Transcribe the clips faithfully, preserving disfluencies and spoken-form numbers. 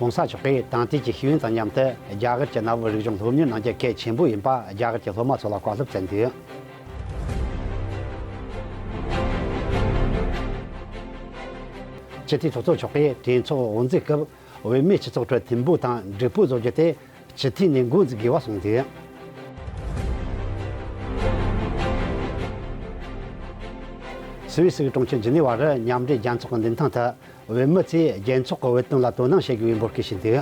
༸གོང་ས་མཆོག་གིས་དེང་དུས་ཀྱི་ཤེས་ཡོན་དང་མཉམ་དུ་རྒྱ་གར་གྱི་གནའ་བོའི་རིག་གཞུང་སློབ་གཉེར་གནང་རྒྱུ་གལ་ཆེན་པོ་ཡིན་པ་རྒྱ་གར་གྱི་སློབ་མ་ཚོ་ལ་བཀའ་སློབ་སྩལ་འདུག་སྤྱི་འཐུས་ཚོགས་གཙོ་མཆོག་གིས་གྲོས་ཚོགས་དབུ་འཛུགས་སྐབས་བུད་མེད་སྤྱི་ཚོགས་ཁྲོད་ཐུན་མོང་དང་འགྲིག་པོ་བཟོ་རྒྱུ་དེ་སྤྱི་འཐུས་ནས་འགོ་འཛུགས་དགོས་པ་གསུངས་འདུག་སུད་སི་གྲོང་ཁྱེར་ཇི་ནི་ཝ་རུ་མཉམ་འབྲེལ་རྒྱལ་ཚོགས་ཀྱི་མདུན་ཐང་དུ། བུད་མེད་ཚོས་རྒྱལ་ཚོགས་ཀྱི་བོད་དོན་ལ་དོ་སྣང་བྱེད་དགོས་པའི་འབོད་སྐུལ་ཞུས་འདུག་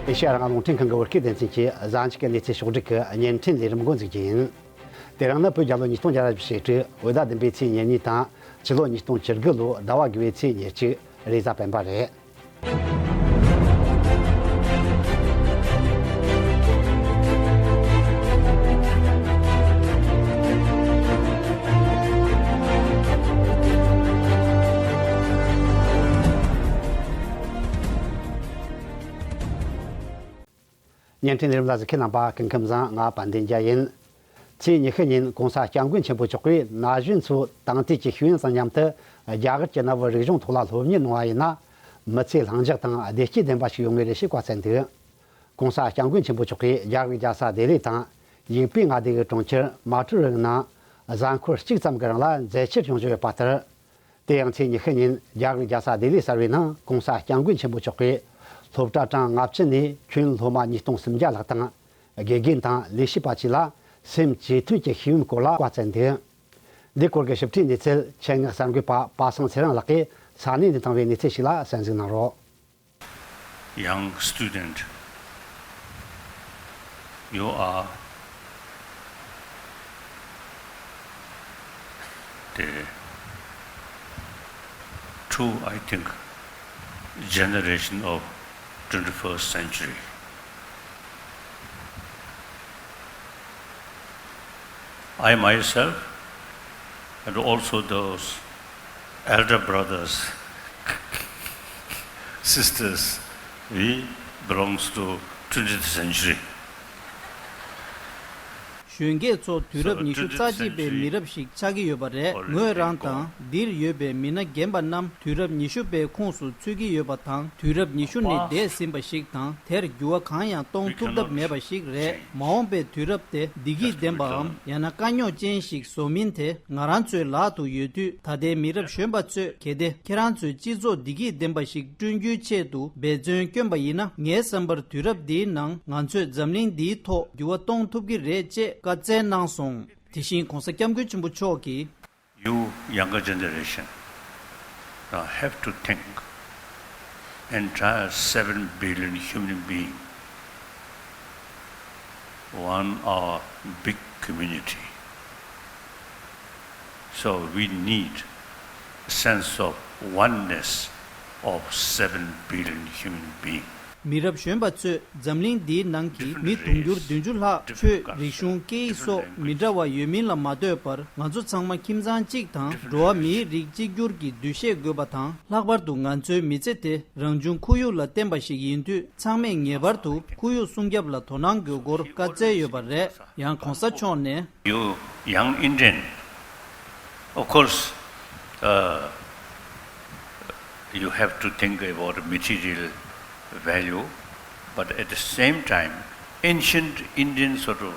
ཨེ་ཤེ་ཡ་རང་དབང་རླུང་འཕྲིན་ཁང་གི་བོད་སྐད་སྡེ་ཚན་གྱིས་གཟའ་མཇུག་གི་གནས་ཚུལ་ཕྱོགས་བསྒྲིགས་ཀྱི་བརྙན་འཕྲིན་ལས་རིམ་འགོ་འཛུགས་རྒྱུ་ཡིན། དེ་རིང་ནི་བོད་རྒྱལ་ལོ་ཉིས་སྟོང་བརྒྱ་ར་བཞི་བཅུ་ཞེ་དྲུག་བོད་ཟླ་བདུན་པའི་ཚེས་ཉེར་གཉིས་དང་། ཕྱི་ལོ་ཉིས་སྟོང་བཅུ་དགུ་ལོའི་ཟླ་བ་དགུ་པའི་ཚེས་ཉེར་གཅིག་རེས་གཟའ་སྤེན་པ་རེད། བརྙན་འཕྲིན་ལས་རིམ་ལ་གཟིགས་མཁན་རྣམ་པ་སྐུ་ཁམས་བཟང་། ང་དཔལ་ལྡན་རྒྱལ་ཡིན། ཚེས་ཉི་ཤུ་ཉིན་༸གོང་ས་༸སྐྱབས་མགོན་ཆེན་པོ་མཆོག་གིས་ན་གཞོན་ཚོ་དེང་དུས་ཀྱི་ཤེས་ཡོན་དང་མཉམ་དུ་རྒྱ་གར་གྱི་གནའ་བོའི་རིག་གཞུང་ཐོག་ལ་སློབ་གཉེར་གནང་བ་ཡིན་ན། མི་ཚེ་ལྷིང་འཇགས་དང་བདེ་སྐྱིད་ལྡན་པ་ཞིག་ཡོང་ངེས་རེད་ཞེས་བཀའ་སྩལ་འདུག ༸གོང་ས་༸སྐྱབས་མགོན་ཆེན་པོ་མཆོག་གིས་རྒྱ་གར་རྒྱལ་ས་ལྡི་ལི་དང་། ཡུ་པི་མངའ་སྡེ་གི་གྲོང་ཁྱེར་མ་ཀྲུ་རིང་ནང་གཟའ་འཁོར་གཅིག་ཙམ་གྱི་རིང་ལ་མཛད་འཆར་ཡོང་བཞིན་ཡོད་པ་ལྟར། དེ་ཡང་ཚེས་ཉི་ཤུ་ཉིན་རྒྱ་གར་རྒྱལ་ས་ལྡི་ལི་གསར་པའི་ནང་༸གོང་ས་༸སྐྱབས་མགོན་ཆེན་པོ་མཆོག་གིས་སློབ་གྲྭ་གྲངས་ལྔ་བཅུ་ནས་ཁྱོན་སློབ་མ་ཉིས་སྟོང་སུམ་བརྒྱ་ལྷག་དང་། དགེ་རྒན་དང་ལས་བྱེད་པ་བཅས་ལ་སེམས་བཅོས་ཐབས་ཀྱི་ཤེས་ཡོན་སྐོར་ལ་བཀའ་སྩལ་འདུག་འདི་སྐོར་གྱི་ཞིབ་ཕྲའི་གནས་ཚུལ་ཆེད་མངགས་གསར་འགོད་པ་པ་སངས་ཚེ་རིང་ལགས་ཀྱིས་ས་གནས་ནས་བཏང་བའི་གནས་ཚུལ་ཞིག་ལ་གསན་གཟིགས་གནང་རོགས། Young student, you are the true, I think, generation of twenty-first century. I myself and also those elder brothers, sisters, we belongs to twentieth century. གཞོན་སྐྱེས་ཚོ་དུས་རབས་ཉི་ཤུ་རྩ་གཅིག་པའི་མི་རབས་ཤིག་ཆགས་ཀྱི་ཡོད་པ་རེད། ངོས་རང་དང་འདིར་ཡོད་པའི་མི་སྣ་རྒན་པ་རྣམས་དུས་རབས་ཉི་ཤུ་པའི་ཁོངས་སུ་ཚུད་ཀྱི་ཡོད་པ་དང་། དུས་རབས་ཉི་ཤུ་ནས་འདས་ཟིན་པ་ཞིག་དང་། དེར་འགྱུར་བ་གང་ཡང་གཏོང་ཐུབ་ཐབས་མེད་པ་ཞིག་རེད། མ་འོངས་པའི་དུས་རབས་དེ་བདེ་སྐྱིད་ལྡན་པའམ། ཡང་ན་དཀའ་རྙོག་ཅན་ཞིག་བཟོ་མིན་དེ་ང་རང་ཚོའི་ལག་ཏུ་ཡོད་དུས། ད་ལྟའི་མི་རབས་གཞོན་པ་ཚོས་གལ་ཏེ་ཁྱེད་རང་ཚོའི་སྤྱི་ཚོགས་བདེ་སྐྱིད་ལྡན་པ་ཞིག་བསྐྲུན་རྒྱུའི་ཆེད་དུ་འབད་བརྩོན་བསྐྱོན་པ་ཡིན་ན། ངའི་བསམ་པར་དུས་རབས་འདིའི་ནང་ང་ཚོས་འཛམ་གླིང་འདིའི་ཐོག་འགྱུར་བ་གཏོང་ཐུབ་ཀྱི་རེད་ཅེས་བཀའ་སྩལ་གནང་སོང་། དེ་བཞིན་༸གོང་ས་༸སྐྱབས་མགོན་ཆེན་པོ་མཆོག་གིས། You younger generation, uh, have to think, entire seven billion human being, one our big community. So we need a sense of oneness of seven billion human being. མི་རབས་གཞོན་པ་ཚོས་འཛམ་གླིང་འདིའི་ནང་གི་མི་དུང་ཕྱུར་བདུན་ཅུ་ལྷག་ཆོས། རིག་གཞུང་། སྐད་ཡིག་སོགས་མི་འདྲ་བ་ཡོད་མིན་ལ་མ་ལྟོས་པར། ང་ཚོ་ཚང་མ་ཁྱིམ་ཚང་གཅིག་དང་འགྲོ་བ་མིའི་རིགས་གཅིག་གྱུར་གྱི་འདུ་ཤེས་དགོས་པ་དང་། ལྷག་པར་དུ་ང་ཚོའི་མི་ཚེ་དེ་རང་བྱུང་ཁོར་ཡུག་ལ་བརྟེན་པ་ཞིག་ཡིན་དུས། ཚང་མས་ངེས་པར་དུ་ཁོར་ཡུག་སྲུང་སྐྱོབ་ལ་དོ་སྣང་དགོས་སྐོར་བཀའ་སྩལ་ཡོད་པ་རེད། ཡང་༸གོང་ས་མཆོག་ནས། You young Indian, of course, uh, you have to think about material value, but at the same time, ancient Indian sort of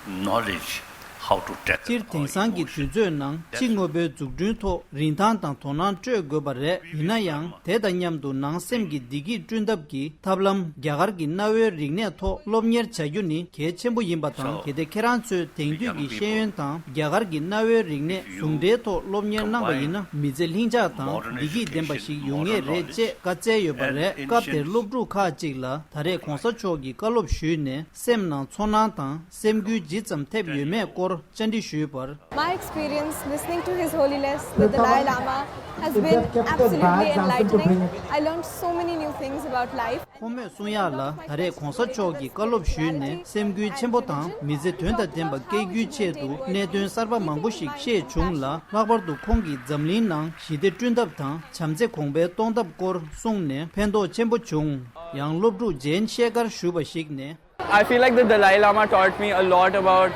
knowledge, how to tackle our emotion. སྤྱིར་དེང་སང་གི་དུས་ཚོད་ནང་སྤྱི་དངོས་པོའི་འཛུགས་སྐྲུན་ཐོག་རིན་ཐང་དང་དོ་སྣང་སྤྲོད་དགོས་པ་རེད། ཡིན་ན་ཡང་དེ་དང་མཉམ་དུ་ནང་སེམས་ཀྱི་བདེ་སྐྱིད་བསྐྲུན་ཐབས་ཀྱི་ཐབས་ལམ། རྒྱ་གར་གྱི་གནའ་བོའི་རིག་གནས་ཐོག་སློབ་གཉེར་བྱ་རྒྱུ་ནི་གལ་ཆེན་པོ་ཡིན་པ་དང་། གལ་ཏེ་ཁྱེད་རང་ཚོས་དེང་དུས་ཀྱི་ཤེས་ཡོན་དང་རྒྱ་གར་གྱི་གནའ་བོའི་རིག་གནས་ཟུང་འབྲེལ་ཐོག་སློབ་གཉེར་གནང་བ་ཡིན་ན། མི་ཚེ་ལྷིང་འཇགས་དང་བདེ་སྐྱིད་ལྡན་པ་ཞིག་ཡོང་ངེས་རེད་ཅེས་བཀའ་སྩལ་ཡོད་པ་རེད། སྐབས་དེར་སློབ་ཕྲུག་ཁག་ཅིག་ལ་ད་རེས་༸གོང་ས་མཆོག་གིས་བཀའ་སློབ་ཞུས་ནས་སེམས་ནང་ཚོར་སྣང་དང་སེམས་འགུལ་ཇི་ཙམ་ཐེབས་ཡོད་མེད་སྐོར་བཅར་འདྲི་ཞུས་པར། My experience listening to His Holiness the Dalai Lama has been absolutely enlightening. I learned so many new things about life. ཁོང་མོས་གསུང་ཡག་ལ། ད་རེས་༸གོང་ས་མཆོག་གིས་བཀའ་སློབ་ཞུས་ནས་སེམས་འགུལ་ཆེན་པོ་དང་མི་ཚེ་དོན་དང་ལྡན་པ་སྐྱེལ་རྒྱུའི་ཆེད་དུ་གནད་དོན་གསར་པ་མང་པོ་ཞིག་ཤེས་བྱུང་ལ། ལྷག་པར་དུ་ཁོང་གིས་འཛམ་གླིང་ནང་ཞི་བདེ་བསྐྲུན་ཐབས་དང་བྱམས་བརྩེ་གོང་འཕེལ་གཏོང་ཐབས་སྐོར་གསུངས་ནས་ཕན་ཐོགས་ཆེན་པོ་བྱུང་། ཡང་སློབ་ཕྲུག་ཇེན་ཤེ་ཀར་ཞུ་བ་ཞིག་ནས། I feel like the Dalai Lama taught me a lot about,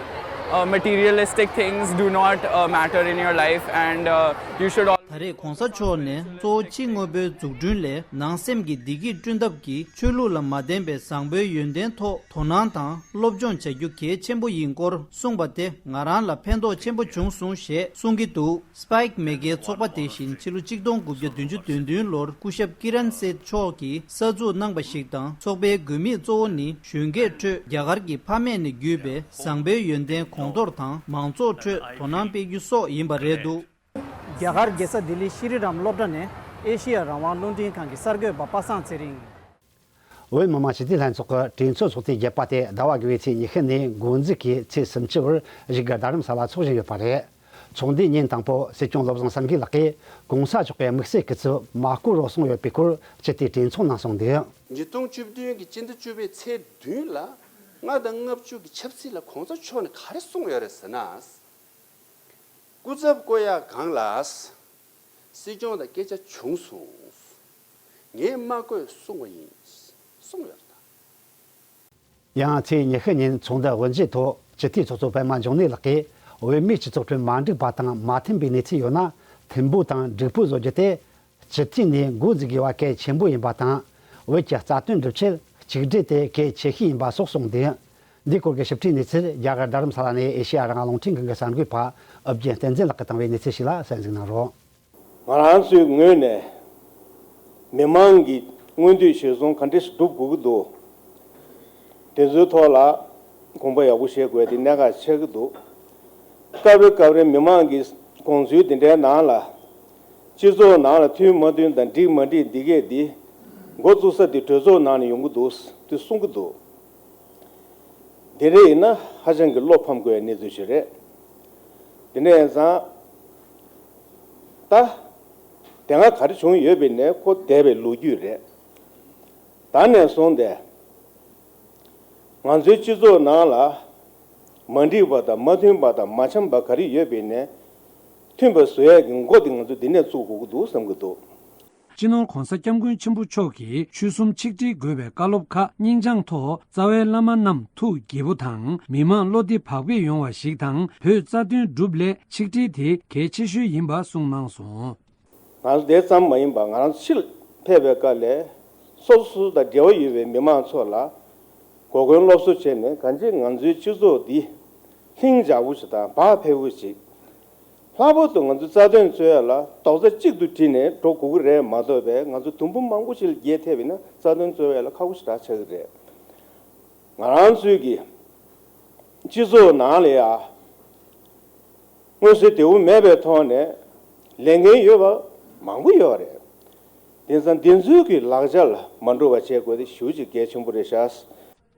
uh, materialistic things do not, uh, matter in your life, and, uh, you should all ད་རེས་གོང་ས་མཆོག་ནས་གཙོ་བོ་སྤྱི་དངོས་པོའི་འཛུགས་སྐྲུན་ལས་ནང་སེམས་ཀྱི་བདེ་སྐྱིད་བསྐྲུན་ཐབས་ཀྱིས་ཆོས་ལུགས་ལ་མ་བརྟེན་པའི་བཟང་པོའི་ཡོན་ཏན་ཐོག་དོ་སྣང་དང་སློབ་སྦྱོང་བྱ་རྒྱུ་གལ་ཆེན་པོ་ཡིན་སྐོར་གསུངས་པ་དེ་ང་རང་ལ་ཕན་ཐོགས་ཆེན་པོ་བྱུང་སོང་ཞེས་གསུང་གི་འདུག Spike་མེས་རྒྱལ་ཚོགས་པ་དེ་བཞིན་ཕྱི་ལོ་ཆིག་སྟོང་དགུ་བརྒྱ་བདུན་ཅུ་དོན་བདུན་ལོར་སྐུ་ཞབས་ཀི་རན་སེ་མཆོག་གིས་གསར་འཛུགས་གནང་པ་ཞིག་དང་། ཚོགས་པའི་དགོས་དམིགས་གཙོ་བོ་ནི་གཞོན་སྐྱེས་ཁྲོད་རྒྱ་གར་གྱི་ཕ་མེས་ནས་བརྒྱུད་པའི་བཟང་པོའི་ཡོན་ཏན་གོང་མཐོར་དང་མང་ཚོགས་ཁྲོད་དོ་སྣང་སྤེལ་རྒྱུ་སོགས་ཡིན་པ་རེད་འདུག་རྒྱ་གར་རྒྱལ་ས་ལྡི་ལི་ཤྲི་རམ་སློབ་གྲྭ་ནས་ཨེ་ཤེ་ཡ་རང་དབང་རླུང་འཕྲིན་ཁང་གི་གསར་འགོད་པ་པ་སངས་ཚེ་རིང་། བོད་མི་མང་སྤྱི་འཐུས་ལྷན་ཚོགས་ཀྱི་གྲོས་ཚོགས་ཚོགས་དུས་བརྒྱད་པ་དེ་ཟླ་བ་དགུ་པའི་ཚེས་ཉི་ཤུ་ནས་འགོ་འཛུགས་ཀྱིས་ཚེས་སུམ་ཅུ་བར་བཞུགས་སྒར་རྡ་རམ་ས་ལ་འཚོགས་བཞིན་ཡོད་པ་རེད། ཚོགས་འདུའི་ཉིན་དང་པོ་སྲིད་སྐྱོང་བློ་བཟང་སེང་གེ་ལགས་ཀྱིས་གོང་ས་མཆོག་གི་དམིགས་བསལ་སྐུ་ཚབ་མར་ཀོ་རོ་གསུངས་ཡོད་པའི་སྐོར་སྤྱི་འཐུས་གྲོས་ཚོགས་ནང་གསུངས་འདུག་ཉིས་སྟོང་བཅུ་བདུན་གྱི་སྤྱི་ཟླ་བཅུ་པའི་ཚེས་བདུན་ལ་ལྔ་དང་ལྔ་བཅུ་གི་ཆབ་སྲིད་ལ་གོང་ས་མཆོག་ནས་ག་རེ་གསུངས་ཡོད་རེད་ཟེར་ན། སྐུ་ཚབ་བསྐོ་ཡག་སྒང་ལ་སྲིད་སྐྱོང་དང་སྐད་ཆ་བྱུང་སོང་། ངས་མ་བསྐོས་གསུངས་པ་ཡིན་གསུངས་ཡོད་རེད། ཡང་ཚེས་ཉི་ཤུ་ཉིན་ཚོགས་འདུ་དབུ་འབྱེད་ཐོག་སྤྱི་འཐུས་ཚོགས་གཙོ་པད་མ་འབྱུང་གནས་ལགས་ཀྱིས་བོད་མིའི་སྤྱི་ཚོགས་ཁྲོད་མ་འགྲིག་པ་དང་མ་མཐུན་པའི་གནས་ཚུལ་ཡོད་ན་མཐུན་པོ་དང་འགྲིག་པོ་བཟོ་རྒྱུ་དེ་སྤྱི་འཐུས་ནས་འགོ་འཛུགས་དགོས་པ་གལ་ཆེན་པོ་ཡིན་པ་དང་། བོད་ཀྱི་རྩ་དོན་སྒྲུབ་ཆེད་གཅིག་སྒྲིལ་དེ་གལ་ཆེ་ཤོས་ཡིན་པ་སོགས་གསུངས་འདུག་འདིའི་སྐོར་གྱི་ཞིབ་ཕྲའི་གནས་ཚུལ་རྒྱ་གར་རྡ་རམ་ས་ལ་ནས་ཨེ་ཤེ་ཡ་རང་དབང་རླུང་འཕྲིན་ཁང་གི་གསར་འགོད་པ་ཨུ་རྒྱན་བསྟན་འཛིན་ལགས་ཀྱིས་བཏང་བའི་གནས་ཚུལ་ཞིག་ལ་གསན་གཟིགས་གནང་རོགས། ང་རང་ཚོའི་ངོས་ནས་མི་མང་གི་མངོན་འདོད་གཞིར་བཟུང་ག་འདྲ་ཞིག་སྒྲུབ་དགོས་ཀྱི་འདུག་དེ་ཚོའི་ཐོག་ལ་དགོངས་པ་ཡག་པོ་བཞེས་དགོས་དེ་གནད་འགག་ཆགས་ཀྱི་འདུག་སྐབས་རེ་སྐབས་རེ་མི་མང་གི་དགོངས་ཚུལ་དེ་འདྲའི་ནང་ལ་སྤྱི་ཚོགས་ནང་ལ་མཐུན་མ་མཐུན་དང་འགྲིག་མ་འགྲིག་འདི་གས་འདི་འགོ་བཙུགས་ས་དེ་གྲོས་ཚོགས་ནང་ནས་ཡོང་གི་འདུག་དེ་གསུང་གི་འདུག་དེ་འདྲ་ཡིན་ན་ཧ་ཅང་གི་བློ་ཕམ་དགོས་པའི་གནས་ཚུལ་ཞིག་རེད། དེ་འདྲ་ཡིན་ཙང་ད་དེ་སྔ་ག་རེ་བྱུང་ཡོད་པའི་ནས་ཁོ་འདས་པའི་ལོ་རྒྱུས་རེད། ད་ནས་བཟུང་སྟེ་ང་ཚོའི་སྤྱི་ཚོགས་ནང་ལ་མ་འགྲིག་པ་དང་མ་མཐུན་པ་དང་མ་འཆམ་པ་ག་རེ་ཡོད་པའི་ནས་མཐུན་པ་བཟོ་ཡས་ཀྱི་འགོ་དེ་ང་ཚོ་འདི་ནས་བཙུགས་དགོས་ཀྱི་འདུག་བསམ་གྱི་འདུག་སྤྱི་ནོར་༧གོང་ས་༧སྐྱབས་མགོན་ཆེན་པོ་མཆོག་གིས་ཆོལ་གསུམ་ཆིག་སྒྲིལ་དགོས་པའི་བཀའ་སློབ་ཁག་སྙིང་བཅངས་ཐོག་རྩ་བའི་བླ་མ་རྣམས་ཐུགས་དགྱེས་པོ་དང་མི་མང་བློ་བདེ་བག་ཕེབས་ཡོང་བ་ཞིག་དང་བོད་རྩ་དོན་སྒྲུབ་སླད་ཆིག་སྒྲིལ་དེ་གལ་ཆེ་ཤོས་ཡིན་པ་གསུངས་གནང་སོང་། ང་ཚོ་དེ་ཙམ་མ་ཡིན་པར་ང་རང་ཚོ་ཕྱིར་ཕེབས་པའི་སྐབས་ལ་སོ་སོ་དང་འབྲེལ་བ་ཡོད་པའི་མི་མང་ཚོ་ལ་གོ་སྐོན་སློབ་གསོ་བྱས་ནས་གང་ཅི་ང་ཚོའི་སྤྱི་ཚོགས་འདི་ལྷིང་འཇགས་པོ་ཞིག་དང་བག་ཕེབས་པོ་ཞིག་ལྷག་པར་དུ་ང་ཚོའི་རྩ་དོན་རྩོད་ཡ་ལ་རྡོག་རྩ་གཅིག་ཏུ་དྲིལ་ནས་འགྲོ་དགོས་ཀྱི་རེད་མ་གཏོགས་པའི་ང་ཚོ་དུམ་བུ་མང་པོ་ཞིག་ལ་རྒྱས་ཐེབས་པ་ཡིན་ན་རྩ་དོན་རྩོད་ཡ་ལ་ཁག་པོ་ཞིག་ད་ཆགས་ཀྱི་རེད། ང་རང་ཚོའི་གི་སྤྱི་ཚོགས་ནང་ལ་ཡ་མངོན་གསལ་དོད་པོ་མེད་པའི་ཐོག་ནས་ལས་འགན་ཡོད་པ་མང་པོ་ཡོད་རེད། དེང་སང་འདི་ཚོའི་གི་ལག་ཆ་ལ་མ་འགྲོ་བ་བྱེད་དགོས་དེ་ཞེ་པོ་ཅིག་གལ་ཆེན་པོ་རེད་ཤག་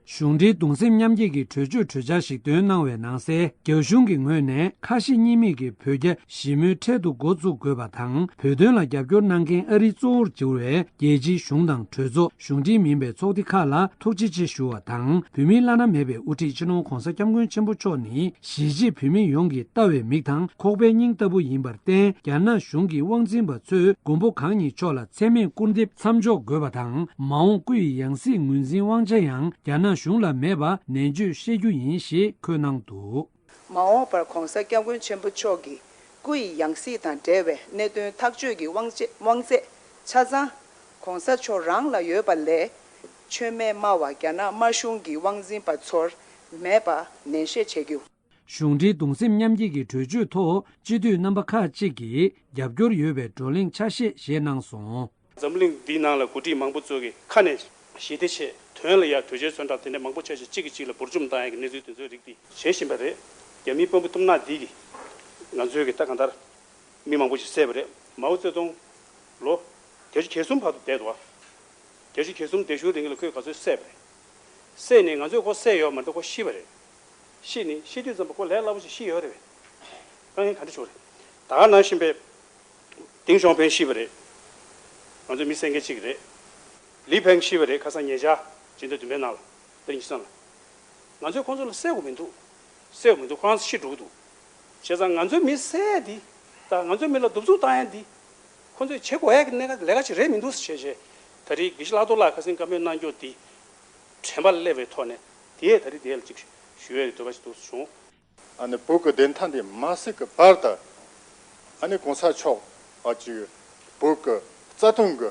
གཞུང་འབྲེལ་གདུང་སེམས་མཉམ་སྐྱེད་ཀྱི་གྲོས་ཆོད་གྲོས་འཆར་ཞིག་བཏོན་གནང་བའི་ནང་གསལ། རྒྱ་གཞུང་གི་ངོས་ནས་ཁ་ཞེ་གཉིས་མེད་ཀྱི་བོད་རྒྱ་ཞི་མོལ་འཕྲལ་དུ་འགོ་བཙུགས་དགོས་པ་དང་། བོད་དོན་ལ་རྒྱབ་སྐྱོར་གནང་མཁན་ཨ་རི་གཙོ་བོར་གྱུར་བའི་རྒྱལ་སྤྱིའི་གཞུང་དང་གྲོས་ཚོགས། གཞུང་འབྲེལ་མིན་པའི་ཚོགས་སྡེ་ཁག་ལ་ཐུགས་རྗེ་ཆེ་ཞུ་བ་དང་། བོད་མིའི་བླ་ན་མེད་པའི་དབུ་ཁྲིད་སྤྱི་ནོར་༧གོང་ས་༧སྐྱབས་མགོན་ཆེན་པོ་མཆོག་ནི་གཞིས་བྱེས་བོད་མི་ཡོངས་ཀྱི་ལྟ་བའི་མིག་དང་ཁོག་པའི་སྙིང་ལྟ་བུ་ཡིན་པར་བརྟེན། རྒྱ་ནག་གཞུང་གི་དབང་འཛིན་པ་ཚོས་མགོན་པོ་གང་ཉིད་མཆོག་ལ་མཚན་སྨད་སྐུར་འདེབས་མཚམས་འཇོག་དགོས་པ་དང་། མ་འོངས་སྐུ་ཡི་ཡང་སྲིད་ངོས་འཛིན་དབང་ཆ་ཡང་རྒྱ་ནག་གཞུང་ལ་མེད་པ་ནན་བརྗོད་བཤད་རྒྱུ་ཡིན་ཞེས་འཁོད་གནང་འདུག་མ་འོངས་པར་༧གོང་ས་༧སྐྱབས་མགོན་ཆེན་པོ་མཆོག་གི་སྐུ་ཡི་ཡང་སྲིད་དང་འབྲེལ་བའི་གནད་དོན་ཐག་གཅོད་ཀྱི་དབང་ཆེ་དབང་ཚད་ཆ་ཚང་༧གོང་ས་མཆོག་རང་ལ་ཡོད་པ་ལས། མཆོད་མེ་སྨྲ་བ་རྒྱ་ནག་དམར་གཞུང་གི་དབང་འཛིན་པ་ཚོར་མེད་པ་ནན་བཤད་བྱེད་རྒྱུ། གཞུང་འབྲེལ་གདུང་སེམས་མཉམ་སྐྱེད་ཀྱི་གྲོས་ཆོད་ཐོག་སྤྱི་འཐུས་རྣམ་པ་ཁག་ཅིག་གིས་རྒྱབ་སྐྱོར་ཡོད་པའི་བགྲོ་གླེང་ཆ་ཤས་བཞེས་གནང་སོང་། འཛམ་གླིང་འདིའི་ནང་ལ་འགོ་ཁྲིད་མང་པོ་ཚོ་གི་ཁ་ནས་ཞི་བདེ་ཆེད་དོན་ལ་ཡ་གྲོས་ཆོད་ཚོན་མདོག་དེ་འདྲ་མང་པོ་ཆ་ཤས་གཅིག་གིས་གཅིག་ལ་འབུར་འཇོམས་བཏང་ཡ་གི་གནས་ཚུལ་དེ་ཚོའི་རིགས་དེ་བྱེད་བཞིན་པ་རེད། རྒྱ་མིའི་དཔོན་པོ་སྟོབས་ནག་འདི་གིས་ང་ཚོའི་གི་ད་གང་ལྟར་མི་མང་པོ་ཞིག་བསད་པ་རེད། མའོ་ཙེ་ཏུང་ལོ་བརྒྱད་ཅུ་གྱ་གསུམ་བར་དུ་བསྡད་འདུག་བ། བརྒྱད་ཅུ་གྱ་གསུམ་བསྡད་ཤུལ་རིང་ལ་ཁོས་ག་ཚོད་བསད་པ་རེད། བསད་ནས་ང་ཚོས་ཁོ་བསད་ཡོད་མ་རེད། ཁོ་ཤི་བ་རེད། ཤི་ནས་ཤི་དུས་ཙམ་པ་ཁོ་ལས་སླ་པོ་ཞིག་ཤི་ཡོད་རེད་པས། དཀའ་ངལ་ག་འདྲ་བྱུང་རེད། ད་ག་ནང་བཞིན་པའི་ཏེང་ཞའོ་ཕིང་ཤི་བ་རེད། ང་ཚོའི་མི་བསད་མཁན་གཅིག་རེད། ལི་ཕེང་ཤི་བ་རེད། ཁ་སང་ཉེ་ཆར་སྤྱི་ཟླ་བདུན་པའི་ནང་ལ་ཏེང་ཞི་སང་ལ། ང་ཚོས་ཁོང་ཚོ་ལ་བསད་དགོས་མི་འདུག་བསད་དགོས་མི་འདུག་ཁོ་རང་ཚོ་ཤི་འགྲོ་གི་འདུག་བྱས་ཙང་ང་ཚོའི་མི་བསད་འདི་དང་ང་ཚོའི་མི་ལ་གདུག་རྩུབ་བཏང་ཡ་འདི་ཁོང་ཚོས་བྱེད་དགོས་ཡ་གི་གནད་འགག་ལས་ཀ་ཅིག་རེད་མི་འདུག་ཟེར་བྱས་བྱས། ད་རེས་དགེ་བཤེས་ལྷག་རྡོར་ལགས་ཁ་སང་བཀའ་མོལ་གནང་རྒྱུ་འདི་དྲན་པ་ལ་སླེབས་པའི་ཐོག་ནས་དེ་ཡས་ད་རེས་དེ་ལ་ཅིག་ཞུ་ཡས་ཀྱི་འདོད་པ་ཞིག་འདུག་བྱུང་། ཨ་ནི་བོད་ཀྱི་བདེན་མཐའ་འདི་མ་གསལ་གྱི་བར་དུ་ཨ་ནི་གོང་ས་མཆོག་ ཨ་ཅིག་བོད་ཀྱི་རྩ་དོན་གྱི་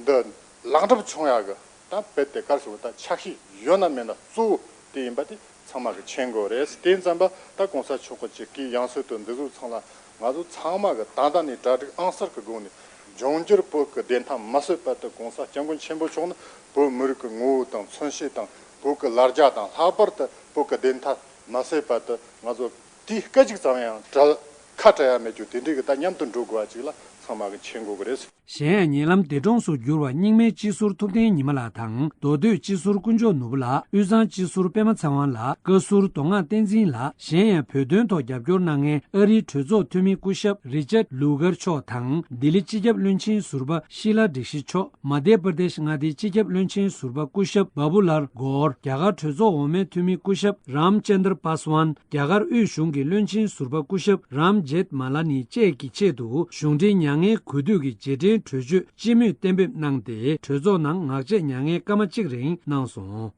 འདི་ལག་འགྲུབ་བྱུང་ཡག་གི་ད་རྦད་དེ་གར་སོང་ད་ཆ་ཤས་ཡོད་ན་མེད་ན་གཙོ་བོ་དེ་ཡིན་པ་དེ་ཚང་མ་གི་མཁྱེན་དགོས་རེད། དེ་ཙམ་པ་ད་གོང་ས་མཆོག་གི་ཅིག་གི་ཡང་སྲིད་དུ་འདི་ཚོ་ཚང་ལ་ང་ཚོ་ཚང་མ་གི་ད་ལྟ་ནས་གྲ་སྒྲིག་ཨང་གསར་གི་སྒོ་ནས་འབྱུང་འགྱུར་བོད་ཀྱི་བདེན་མཐའ་མ་གསལ་བར་དུ་གོང་ས་སྐྱབས་མགོན་ཆེན་པོ་མཆོག་ནི་བོད་མི་རིགས་ཀྱི་ངོ་བོ་དང་མཚོན་བྱེད་དང་བོད་ཀྱི་ལ་རྒྱ་དང་ལྷག་པར་དུ་བོད་ཀྱི་བདེན་མཐའ་མ་གསལ་བར་དུ་ང་ཚོ་དེའི་སྐད་ཅིག་ཙམ་ཡང་བྲལ་ཁ་བྲལ་ཡ་མེད་རྒྱུ་དེ་འདྲའི་གི་ད་མཉམ་དུ་འགྲོ་དགོས་པ་ཅིག་ལ་ཚང་མ་གི་མཁྱེན་དགོས་གི་རེད། གཞན་ཡང་ཉེ་ལམ་འདས་གྲོངས་སུ་གྱུར་བ་རྙིང་མའི་སྤྱི་ཟུར་ཐུབ་བསྟན་ཉི་མ་ལགས་དང་མདོ་སྟོད་སྤྱི་ཟུར་དཀོན་མཆོག་ནོར་བུ་ལགས། དབུས་གཙང་སྤྱི་ཟུར་པད་མ་ཚེ་དབང་ལགས། བཀའ་ཟུར་མདོ་སྔགས་བསྟན་འཛིན་ལགས། གཞན་ཡང་བོད་དོན་ཐོག་རྒྱབ་སྐྱོར་གནང་མཁན་ཨ་རིའི་གྲོས་ཚོགས་འཐུས་མི་སྐུ་ཞབས་རི་ཅར་ལུ་གར་མཆོག་དང་ལྡི་ལི་སྤྱི་ཁྱབ་བློན་ཆེན་ཟུར་པ་ཤི་ལ་སྒྲིག་ཤི་མཆོག་མ་དྷྱ་པྲ་དེཤ་མངའ་སྡེའི་སྤྱི་ཁྱབ་བློན་ཆེན་ཟུར་པ་སྐུ་ཞབས་བ་བུ་ལལ་གོར། རྒྱ་གར་གྲོས་ཚོགས་འོག་མའི་འཐུས་མི་སྐུ་ཞབས་རམ་ཅན་དར་པཱ་སི་ཝཱན། རྒྱ་གར་དབུས་གཞུང་གི་བློན་ཆེན་ཟུར་པ་སྐུ་ཞབས་རམ་ཇེཐ་མ་ལ་ནི་བཅས་ཀྱི་ཆེད་དུ་གཞུང་འབྲེལ་མྱ་ངན་གུས་འདུད་ཀྱི་རྗེས་དྲན་གྲོས་ཆོད་སྤྱི་མོས་གཏན་འབེབས་གནང་སྟེ་གྲོས་ཚོགས་ནང་ངག་བཅད་མྱ་ངན་སྐར་མ་གཅིག་རིང་གནང་སོང་།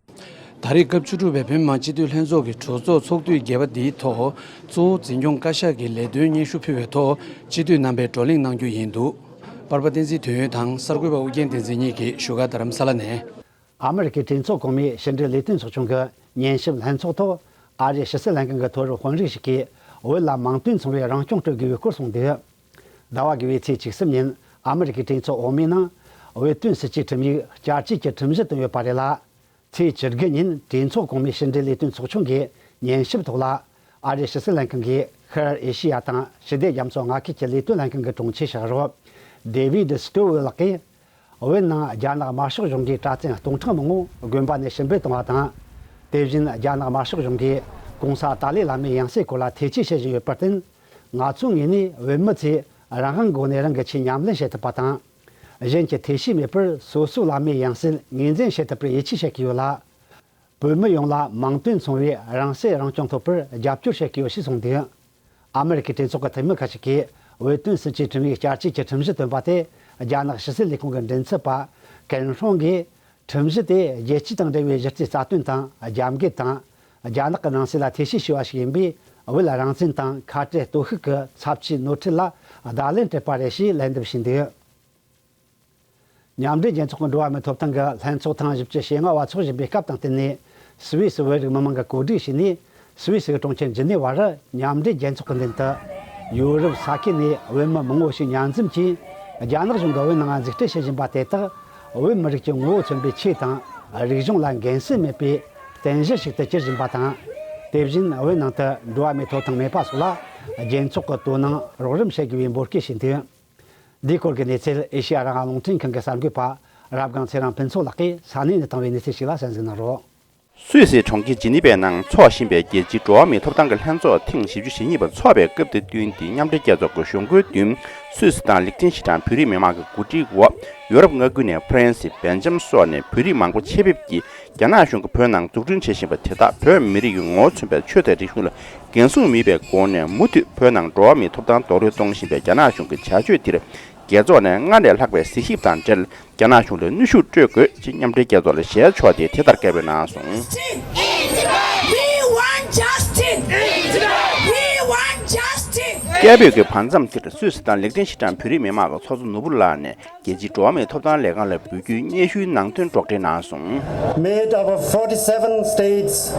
ད་རེས་སྐབས་བཅུ་དྲུག་པའི་བོད་མི་མང་སྤྱི་འཐུས་ལྷན་ཚོགས་ཀྱི་གྲོས་ཚོགས་ཚོགས་དུས་བརྒྱད་པ་འདིའི་ཐོག་གཙོ་བོ་འཛིན་སྐྱོང་བཀའ་ཤག་གི་ལས་དོན་སྙན་ཞུ་ཕུལ་བའི་ཐོག་སྤྱི་འཐུས་རྣམ་པས་བགྲོ་གླེང་གནང་རྒྱུ་ཡིན་འདུག་པར་པ་བསྟན་འཛིན་དོན་ཡོད་དང་གསར་འགོད་པ་ཨུ་རྒྱན་བསྟན་འཛིན་གཉིས་ཀྱིས་བཞུགས་སྒར་རྡ་རམ་ས་ལ་ནས། ཨ་མི་རི་ཀའི་གྲོས་ཚོགས་གོང་མའི་ཕྱི་འབྲེལ་ལས་དོན་ཚོགས་ཆུང་གི་ཉན་ཞིབ་ལྷན་ཚོགས་ཐོག་ཨ་རིའི་ཕྱི་སྲིད་ལྷན་ཁང་གི་མཐོ་རིམ་དཔོན་རིགས་ཤིག་གིས་བོད་ལ་མིང་དོན་མཚུངས་པའི་རང་སྐྱོང་སྤྲོད་དགོས་པའི་སྐོར་གསུངས་འདུག་ཟླ་བ་དགུ་པའི་ཚེས་བཅུ་གསུམ་ཉིན་ཨ་མི་རི་ཀའི་གྲོས་ཚོགས་འོག་མའི་ནང་བོད་དོན་སྲིད་ཇུས་ཁྲིམས་ཡིག་བསྐྱར་བཅོས་ཀྱི་ཁྲིམས་གཞི་བཏོན་ཡོད་པ་རེད་ལ། ཚེས་བཅུ་དགུ་ཉིན་གྲོས་ཚོགས་གོང་མའི་ཕྱི་འབྲེལ་ལས་དོན་ཚོགས་ཆུང་གིས་ཉན་ཞིབ་ཐོག་ལ། ཨ་རིའི་ཕྱི་སྲིད་ལྷན་ཁང་གིས་ཤར་ཨེ་ཤེ་ཡ་དང་ཞི་བདེ་རྒྱ་མཚོ་མངའ་ཁུལ་གྱི་ལས་དོན་ལྷན་ཁང་གི་དྲུང་ཆེ་ཤག་རོགས་David Stovall ལགས་ཀྱིས། བོད་ནང་རྒྱ་ནག་དམར་ཤོག་གཞུང་གིས་གྲྭ་བཙུན་སྟོང་ཕྲག་མང་པོ་དགོན་པ་ནས་ཕྱིར་འབུད་བཏང་བ་དང་། དེ་བཞིན་རྒྱ་ནག་དམར་ཤོག་གཞུང་གིས་གོང་ས་ཏཱ་ལའི་བླ་མའི་ཡང་སྲིད་སྐོར་ལ་ཐེ་ཇུས་བྱེད་བཞིན་ཡོད་པར་བརྟེན། ང་ཚོའི་ངོས་ནས་བོད་མི་ཚོས་རང་དབང་སྒོ་ནས་རང་གི་ཆོས་ཉམས་ལེན་བྱེད་ཐུབ་པ་དང་། གཞན་གྱི་ཐེ་བྱུས་མེད་པར་སོ་སོའི་བླ་མའི་ཡང་སྲིད་ངོས་འཛིན་བྱེད་ཐུབ་པར་ཡིད་ཆེས་བྱེད་ཀྱི་ཡོད་ལ། བོད་མི་ཡོངས་ལ་མིང་དོན་མཚུངས་པའི་རང་སྲིད་རང་སྐྱོང་ཐོབ་པར་རྒྱབ་སྐྱོར་བྱེད་ཀྱི་ཡོད་ཞེས་གསུངས་འདུག་ཨ་མི་རི་ཀའི་གྲོས་ཚོགས་ཀྱི་འཐུས་མི་ཁ་ཤས་ཀྱིས་བོད་དོན་སྲིད་ཇུས་ཁྲིམས་ཡིག་བསྐྱར་བཅོས་ཀྱི་ཁྲིམས་གཞི་བཏོན་པ་དེ་རྒྱ་ནག་ཕྱི་སྲིད་ལས་ཁུངས་ཀྱི་མགྲིན་ཚབ་པ་ཀན་ཧྲོང་གིས། ཁྲིམས་གཞི་དེ་རྒྱལ་སྤྱི་དང་འབྲེལ་བའི་གཞི་རྩའི་རྩ་དོན་དང་རྒྱབ་འགལ་དང་། རྒྱ་ནག་གི་ནང་སྲིད་ལ་ཐེ་བྱུས་བྱས་པ་ཞིག་ཡིན་པས་བོད་རང་བཙན་དང་ཁ་བྲལ་གཏོར་བཤིག་གི་ཚབས་ཆེའི་ནོར་འཁྲུལ་ལ་བརྡ་ལན་སྤྲད་པ་རེད་ཞེས་ལན་འདེབས་བྱས་འདུག་མཉམ་འབྲེལ་རྒྱལ་ཚོགས་ཀྱི་འགྲོ་བ་མིའི་ཐོབ་ཐང་གི་ལྷན་ཚོགས་ཐེངས་བཞི་བཅུ་ཞེ་ལྔ་བ་འཚོགས་བཞིན་པའི་སྐབས་དང་བསྟུན་ནས་སུད་སི་བོད་རིགས་མི་མང་གིས་གོ་སྒྲིག་བྱས་ནས་སུད་སི་གི་གྲོང་ཁྱེར་ཇི་ནི་ཝ་རུ་མཉམ་འབྲེལ་རྒྱལ་ཚོགས་ཀྱི་མདུན་དུ་ཡོ་རོབ་ས་ཁུལ་ནས་བོད་མི་མང་བོ་ཞིག་མཉམ་འཛོམས་ཀྱིས་རྒྱ་ནག་གཞུང་གིས་བོད་ནང་འཛུགས་སྐྲུན་བྱེད་བཞིན་པ་དེ་དག་བོད་མི་རིགས་ཀྱི་ངོ་བོ་མཚོན་པའི་ཆོས་དང་རིག་གཞུང་ལ་འགན་སེམས་མེད་པའི་རྟེན་གཞི་ཞིག་ཏུ་གྱུར་བཞིན་པ་དང་། དེ་བཞིན་བོད་ནང་དུ་འགྲོ་བ་མིའི་ཐོབ་ཐང་མེད་པ་སོགས་ལ་རྒྱལ་ཚོགས་ཀྱིས་དོ་སྣང་རོགས་རམ་བྱེད་དགོས་པའི་འབོད་སྐུལ་བྱས་འདུག་འདིའི་སྐོར་གྱི་གནས་ཚུལ་ཨེ་ཤེ་ཡ་རང་དབང་རླུང་འཕྲིན་ཁང་གི་གསར་འགོད་པ་རབ་སྒང་ཚེ་རིང་ཕུན་ཚོགས་ལགས་ཀྱིས་ས་གནས་ནས་བཏང་བའི་གནས་ཚུལ་ཞིག་ལ་གསན་གཟིགས་གནང་རོགས། སུད་སིའི་གྲོང་ཁྱེར་ཇི་ནི་ཝའི་ནང་འཚོགས་བཞིན་པའི་རྒྱལ་སྤྱིའི་འགྲོ་བ་མིའི་ཐོབ་ཐང་གི་ལྷན་ཚོགས་ཐེངས་བཞི་བཅུ་ཞེ་གཉིས་པ་འཚོགས་པའི་སྐབས་དེར་བསྟུན་ཏེ་མཉམ་འབྲེལ་རྒྱལ་ཚོགས་ཀྱི་གཞུང་སྒོའི་མདུན་སུད་སི་དང་ལིག་ཏེན་ཤི་ཊན་བོད་རིགས་མི་མང་གི་གོ་སྒྲིག་འོག་ཡོ་རོབ་མངའ་ཁུལ་ནས་ཧྥ་རན་སི། སྦེལ་ཇམ་སོགས་ནས་བོད་རིགས་མང་པོ་ཆེད་ཕེབས་ཀྱིས་རྒྱ་ནག་གཞུང་གིས་བོད་ནང་འཛུགས་སྐྲུན་བྱེད་བཞིན་པ་དེ་དག་བོད་མི་རིགས་ཀྱི་ངོ་བོ་མཚོན་པའི་ཆོས་དང་རིག་གཞུང་ལ་འགན་སྲུང་མེད་པའི་སྒོ་ནས་མུ་མཐུད་བོད་ནང་འགྲོ་བ་མིའི་ཐོབ་ཐང་རྡོག་རོལ་གཏོང་བཞིན་པའི་རྒྱ་ནག་གཞུང་གི་བྱ་སྤྱོད་དེར་རྒྱལ་ཚོགས་ནས་སྔར་ལས་ལྷག་པའི་གཟིགས་ཞིབ་དང་འབྲེལ། རྒྱ་ནག་གཞུང་ལ་གནོན་ཤུགས་སྤྲོད་དགོས་ཅེས་མཉམ་འབྲེལ་རྒྱལ་ཚོགས་ལ་ཞལ་ཕྱོགས་ཏེ་དེ་ལྟར་སྐད་འབོད་གནང་སོང་། We want justice. We want justice. སྐད་འབོད་ཀྱི་བར་མཚམས་དེར་སུད་སི་དང་ལིག་ཏེན་ཤི་ཊན་བོད་རིགས་མི་མང་གི་ཚོགས་གཙོ་ནོར་བུ་ལགས་ནས་རྒྱལ་སྤྱིའི་འགྲོ་བ་མིའི་ཐོབ་ཐང་ལས་ཁང་ལ་འབུལ་རྒྱུའི་སྙན་ཞུའི་ནང་དོན་སྒྲོག་འགྲེལ་གནང་སོང་། Made our forty-seven states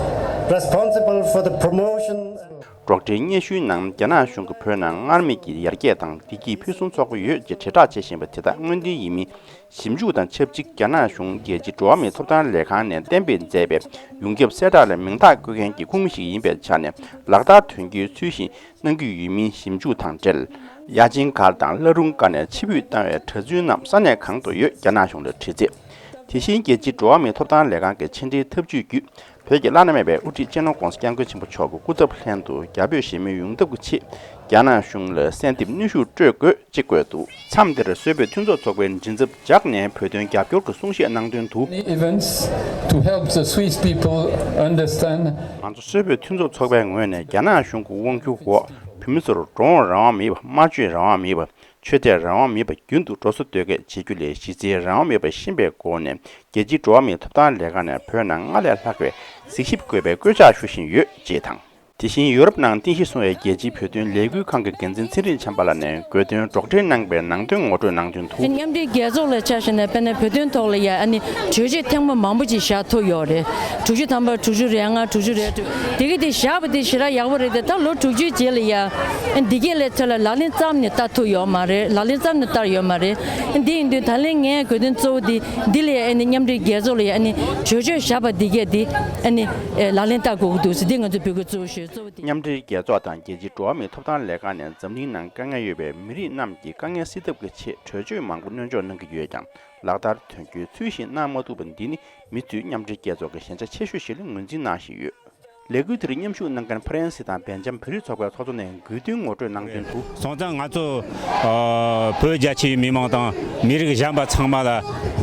responsible for the promotion. སྒྲོག་འགྲེལ་སྙན་ཞུའི་ནང་རྒྱ་ནག་གཞུང་གིས་བོད་ནང་སྔར་མེད་ཀྱི་ཡར་རྒྱས་དང་བདེ་སྐྱིད་ཕུན་སུམ་ཚོགས་པོ་ཡོད་ཅེས་དྲིལ་བསྒྲགས་བྱེད་བཞིན་པ་དེ་དག་དངོས་བདེན་ཡིན་མིན། ཞིབ་འཇུག་དང་ཆབས་ཅིག་རྒྱ་ནག་གཞུང་རྒྱལ་སྤྱིའི་འགྲོ་བ་མིའི་ཐོབ་ཐང་ལས་ཁང་ནས་གཏན་འབེབས་མཛད་པའི་ཡོངས་ཁྱབ་གསལ་བསྒྲགས་ལ་མིང་རྟགས་བཀོད་མཁན་གྱི་ཁོངས་མི་ཞིག་ཡིན་པའི་ཆ་ནས་ལག་བསྟར་དོན་འཁྱོལ་ཚུལ་བཞིན་གནང་གི་ཡོད་མིན་ཞིབ་འཇུག་དང་འབྲེལ། ཡ་ཅིན་མཁར་དང་བླ་རུང་དཀར་ནས་ཕྱིར་འབུད་བཏང་བའི་གྲྭ་བཙུན་རྣམས་ས་གནས་གང་དུ་ཡོད་རྒྱ་ནག་གཞུང་ལ་དྲི་རྩད། དེ་བཞིན་རྒྱལ་སྤྱིའི་འགྲོ་བ་མིའི་ཐོབ་ཐང་ལས་ཁང་གི་ཕྱི་འབྲེལ་ཐབས་ཇུས་བརྒྱུད། བོད་ཀྱི་བླ་ན་མེད་པའི་དབུ་ཁྲིད་སྤྱི་ནོར་ྋགོང་ས་ྋསྐྱབས་མགོན་ཆེན་པོ་མཆོག་གི་སྐུ་ཚབ་ལྷན་དུ་རྒྱ་བོད་ཞི་མོལ་ཡོང་ཐབས་ཀྱི་ཆེད་རྒྱ་ནག་གཞུང་ལ་གསལ་འདེབས་གནོན་ཤུགས་སྤྲོད་དགོས་ཅེས་བཀོད་འདུག་མཚམས་འདིར་སུད་བོད་མཐུན་ཚོགས་ཚོགས་པའི་མགྲིན་ཚབ་ཇག་ནས་བོད་དོན་རྒྱབ་སྐྱོར་གྱི་གསུང་བཤད་གནང་དོན་དུ། Events to help the Swiss people understand. ང་ཚོ་སུད་བོད་མཐུན་ཚོགས་ཚོགས་པའི་ངོས་ནས་རྒྱ་ནག་གཞུང་གི་དབང་སྒྱུར་འོག་བོད་མི་ཚོར་འགྲོ་འོང་རང་དབང་མེད་པ། སྨྲ་བརྗོད་རང་དབང་མེད་པ། ཆོས་དད་རང་དབང་མེད་པ། རྒྱུན་དུ་འགྲོ་སོང་གཏོད་སྐད་བྱེད་རྒྱུ་ལས་གཞི་རྩའི་རང་དབང་མེད་པ་ཤེས་པའི་སྒོ་ནས་རྒྱལ་སྤྱིའི་འགྲོ་བ་མིའི་ཐོབ་ཐང་ལས་ཁང་ནས་བོད་ནང་སྔར་ལས་ལྷག་པའི་གཟིགས་ཞིབ་དགོས་པའི་སྐུལ་ལྕག་ཞུ་བཞིན་ཡོད་ཅེས་དང་། དེ་བཞིན་ཡུ་རོབ་ནང་རྟེན་གཞི་བཟུང་བའི་རྒྱལ་སྤྱིའི་བོད་དོན་ལས་འགུལ་ཁང་གི་འགན་འཛིན་ཚེ་རིང་བྱམས་པ་ལགས་ནས་དགོས་འདུན་སྒྲོག་འགྲེལ་གནང་བའི་ནང་དོན་ངོ་སྤྲོད་གནང་དོན་དུ། མཉམ་འབྲེལ་རྒྱལ་ཚོགས་ལ་ཆ་བཞག་ན་དཔེར་ན་བོད་དོན་ཐོག་ལ་ཡ་ཨ་ནི་གྲོས་ཆོད་ཐེངས་མ་མང་པོ་ཅིག་བཞག་ཐུབ་ཡོད་རེད། དྲུག་ཅུ་ཐམ་པ། དྲུག་ཅུ་རེ་ལྔ། དྲུག་ཅུ་རེ་དྲུག་དེ་གི་དེ་བཞག་པ་དེ་ཞེ་དྲག་ཡག་པོ་རེད་དེ། ད་ལོ་དྲུག་ཅུའི་རྗེས་ལ་ཡ་ཨ་འདི་གས་ལས་ཐོན་ལ་ལག་ལེན་ཙམ་ནས་བསྟར་ཐུབ་ཡོད་མ་རེད། ལག་ལེན་ཙམ་ནས་བསྟར་ཡོད་མ་རེད། འདི་ཡིན་དུས་ད་ལན་ངས་དགོས་འདུན་གཙོ་བོ་འདི་འདི་ལ་ཡ་ཨ་ནི་མཉམ་འབྲེལ་རྒྱལ་ཚོགས་ལ་ཡ་ཨ་ནི་གྲོས་ཆོད་བཞག་པ་འདི་གས་འདི་ཨ་ནི་ལག་ལེན་བསྟར་དགོས་ཀྱི་འདུག་ཟེར་འདི་ང་ཚོ་བོད་སྐད་གཙོ་བོ་ཞུས་གཙོ་བོ་འདི། མཉམ་འབྲེལ་རྒྱལ་ཚོགས་དང་རྒྱལ་སྤྱིའི་འགྲོ་བ་མིའི་ཐོབ་ཐང་ལས་ཁང་ནས་འཛམ་གླིང་ནང་དཀའ་ངལ་ཡོད་པའི་མི་རིགས་རྣམས་ཀྱི་དཀའ་ངལ་སེལ་ཐབས་ཀྱི་ཆེད་གྲོས་ཆོད་མང་པོ་སྣོན་འཇོག་གནང་གི་ཡོད་ཀྱང་། ལག་བསྟར་དོན་འཁྱོལ་ཚུལ་བཞིན་གནང་མ་ཐུབ་པ་འདི་ནི་མུ་མཐུད་མཉམ་འབྲེལ་རྒྱལ་ཚོགས་ཀྱི་ཞན་ཆ་ཆེ་ཤོས་ཤིག་ལ་ངོས་འཛིན་གནང་བཞིན་ཡོད། ལས་འགུལ་དེར་མཉམ་ཞུགས་གནང་མཁན་ཧྥ་རན་སི་དང་སྦེལ་ཇམ་བོད་རིགས་ཚོགས་པའི་ཚོགས་གཙོ་ནས་དགོས་འདུན་ངོ་སྤྲོད་གནང་དོན་དུ། སོང་ཙང་ང་ཚོ་ཨ་བོད་རྒྱ་ཆེའི་མི་མང་དང་མི་རིགས་གཞན་པ་ཚང་མ་ལ་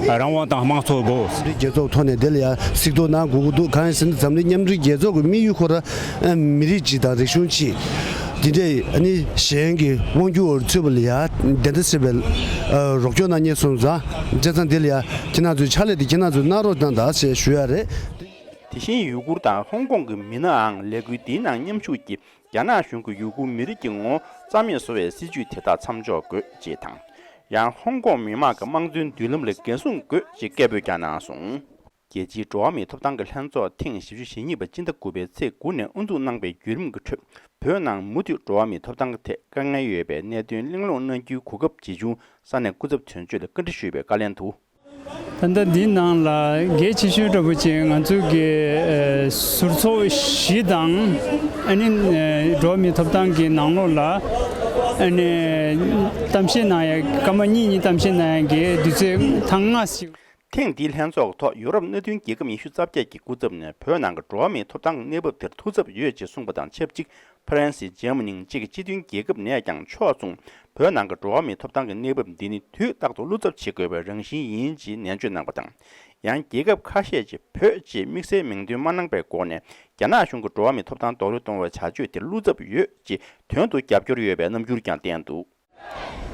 རང་དབང་དང་དམངས་གཙོ་དགོས། མཉམ་འབྲེལ་རྒྱལ་ཚོགས་ཐོག་ནས་དེ་ལ་ཡང་གཟིགས་རྟོག་གནང་དགོས་ཀྱི་འདུག་གང་ཡིན་ཟེར་ན་འཛམ་གླིང་མཉམ་འབྲེལ་རྒྱལ་ཚོགས་ཀྱི་དམིགས་ཡུལ་ཁོ་རང་ཨ་མི་རིགས་གཅིག་དང་རིག་གཞུང་གཅིག་དེ་འདྲས་ཨ་ནི་གཞན་གྱི་དབང་སྒྱུར་འོག་ཚུད་པ་ལ་ཡང་དེ་འདྲ་ཟེར་བའི་ཨ་རོགས་སྐྱོར་གནང་མཁན་སོང་ཙང་། བྱས་ཙང་དེ་ལ་ཡང་ཁྱེད་རང་ཚོའི་ཕྱག་ལས་དེ་ཁྱེད་རང་ཚོས་གནང་རོགས་གནང་དང་ཞེས་ཞུ་ཡ་རེད། དེ་བཞིན་ཡུ་གུར་དང་ཧོང་ཀོང་གི་མི་སྣའང་ལས་འགུལ་འདིའི་ནང་མཉམ་ཞུགས་ཀྱིས་རྒྱ་ནག་གཞུང་གིས་ཡུ་གུར་མི་རིགས་ཀྱི་ངོ་བོ་རྩ་མེད་བཟོ་བའི་སྲིད་ཇུས་དེ་དག་མཚམས་འཇོག་དགོས་ཅེས་དང་། ཡང་ཧོང་ཀོང་མི་དམངས་ཀྱི་དམངས་གཙོའི་མདུན་ལམ་ལ་འགན་སྲུང་དགོས་ཅེས་སྐད་འབོད་ཀྱང་གནང་སོང་། རྒྱལ་སྤྱིའི་འགྲོ་བ་མིའི་ཐོབ་ཐང་གི་ལྷན་ཚོགས་ཐེངས་བཞི་བཅུ་ཞེ་གཉིས་པ་སྤྱི་ཟླ་དགུ་པའི་ཚེས་དགུ་ནས་དབུ་འཛུགས་གནང་བའི་བརྒྱུད་རིམ་གྱི་ཁྲོད། བོད་ནང་མུ་མཐུད་འགྲོ་བ་མིའི་ཐོབ་ཐང་གི་ཐད་དཀའ་ངལ་ཡོད་པའི་གནད་དོན་གླེང་སློང་གནང་རྒྱུའི་གོ་སྐབས་ཇི་བྱུང་ས་གནས་སྐུ་ཚབ་དོན་གཅོད་ལ་བཀའ་འདྲི་ཞུས་པའི་བཀའ་ལན་དུ། ད་ལྟ་འདིའི་ནང་ལ་གལ་ཆེ་ཤོས་འདྲ་པོ་ཅིག་ང་ཚོའི་གི་ཨ་ཟུར་ཚོགས་བཞི་དང་ཨ་ནི་ཨ་འགྲོ་བ་མིའི་ཐོབ་ཐང་གི་ནང་ལོགས་ལ་ཨ་ནི་གཏམ་བཤད་གནང་ཡ་སྐར་མ་གཉིས་གཉིས་གཏམ་བཤད་གནང་ཡ་གི་དུས་ཚོད་ཐེངས་ལྔ་ཞིག་ཐེངས་འདིའི་ལྷན་ཚོགས་ཐོག་ཡུ་རོབ་མནའ་མཐུན་རྒྱལ་ཁབ་ཉི་ཤུ་རྩ་བརྒྱད་ཀྱི་སྐུ་ཚབ་ནས་བོད་ནང་གི་འགྲོ་བ་མིའི་ཐོབ་ཐང་གི་གནས་བབ་དེར་ཐུགས་འཚབ་ཡོད་ཅེས་གསུངས་པ་དང་ཆབས་ཅིག་ཧྥ་རན་སི། འཇར་མ་ནི་བཅས་ཀྱི་སྤྱི་མཐུན་རྒྱལ་ཁབ་ནས་ཀྱང་ཕྱོགས་མཚུངས་བོད་ནང་གི་འགྲོ་བ་མིའི་ཐོབ་ཐང་གི་གནས་བབ་འདི་ནི་དུས་རྟག་ཏུ་བློ་འཚབ་བྱེད་དགོས་པའི་རང་བཞིན་ཡིན་ཅེས་ནན་བརྗོད་གནང་པ་དང་། ཡང་རྒྱལ་ཁབ་ཁ་ཤས་ཀྱིས་བོད་ཅེས་དམིགས་བསལ་མིང་འདོན་མ་གནང་པའི་སྒོ་ནས་རྒྱ་ནག་གཞུང་གིས་འགྲོ་བ་མིའི་ཐོབ་ཐང་རྡོག་རོལ་གཏོང་བའི་བྱ་སྤྱོད་དེར་བློ་འཚབ་ཡོད་ཅེས་དོན་དུ་རྒྱབ་སྐྱོར་ཡོད་པའི་རྣམ་འགྱུར་ཀྱང་བསྟན་འདུག་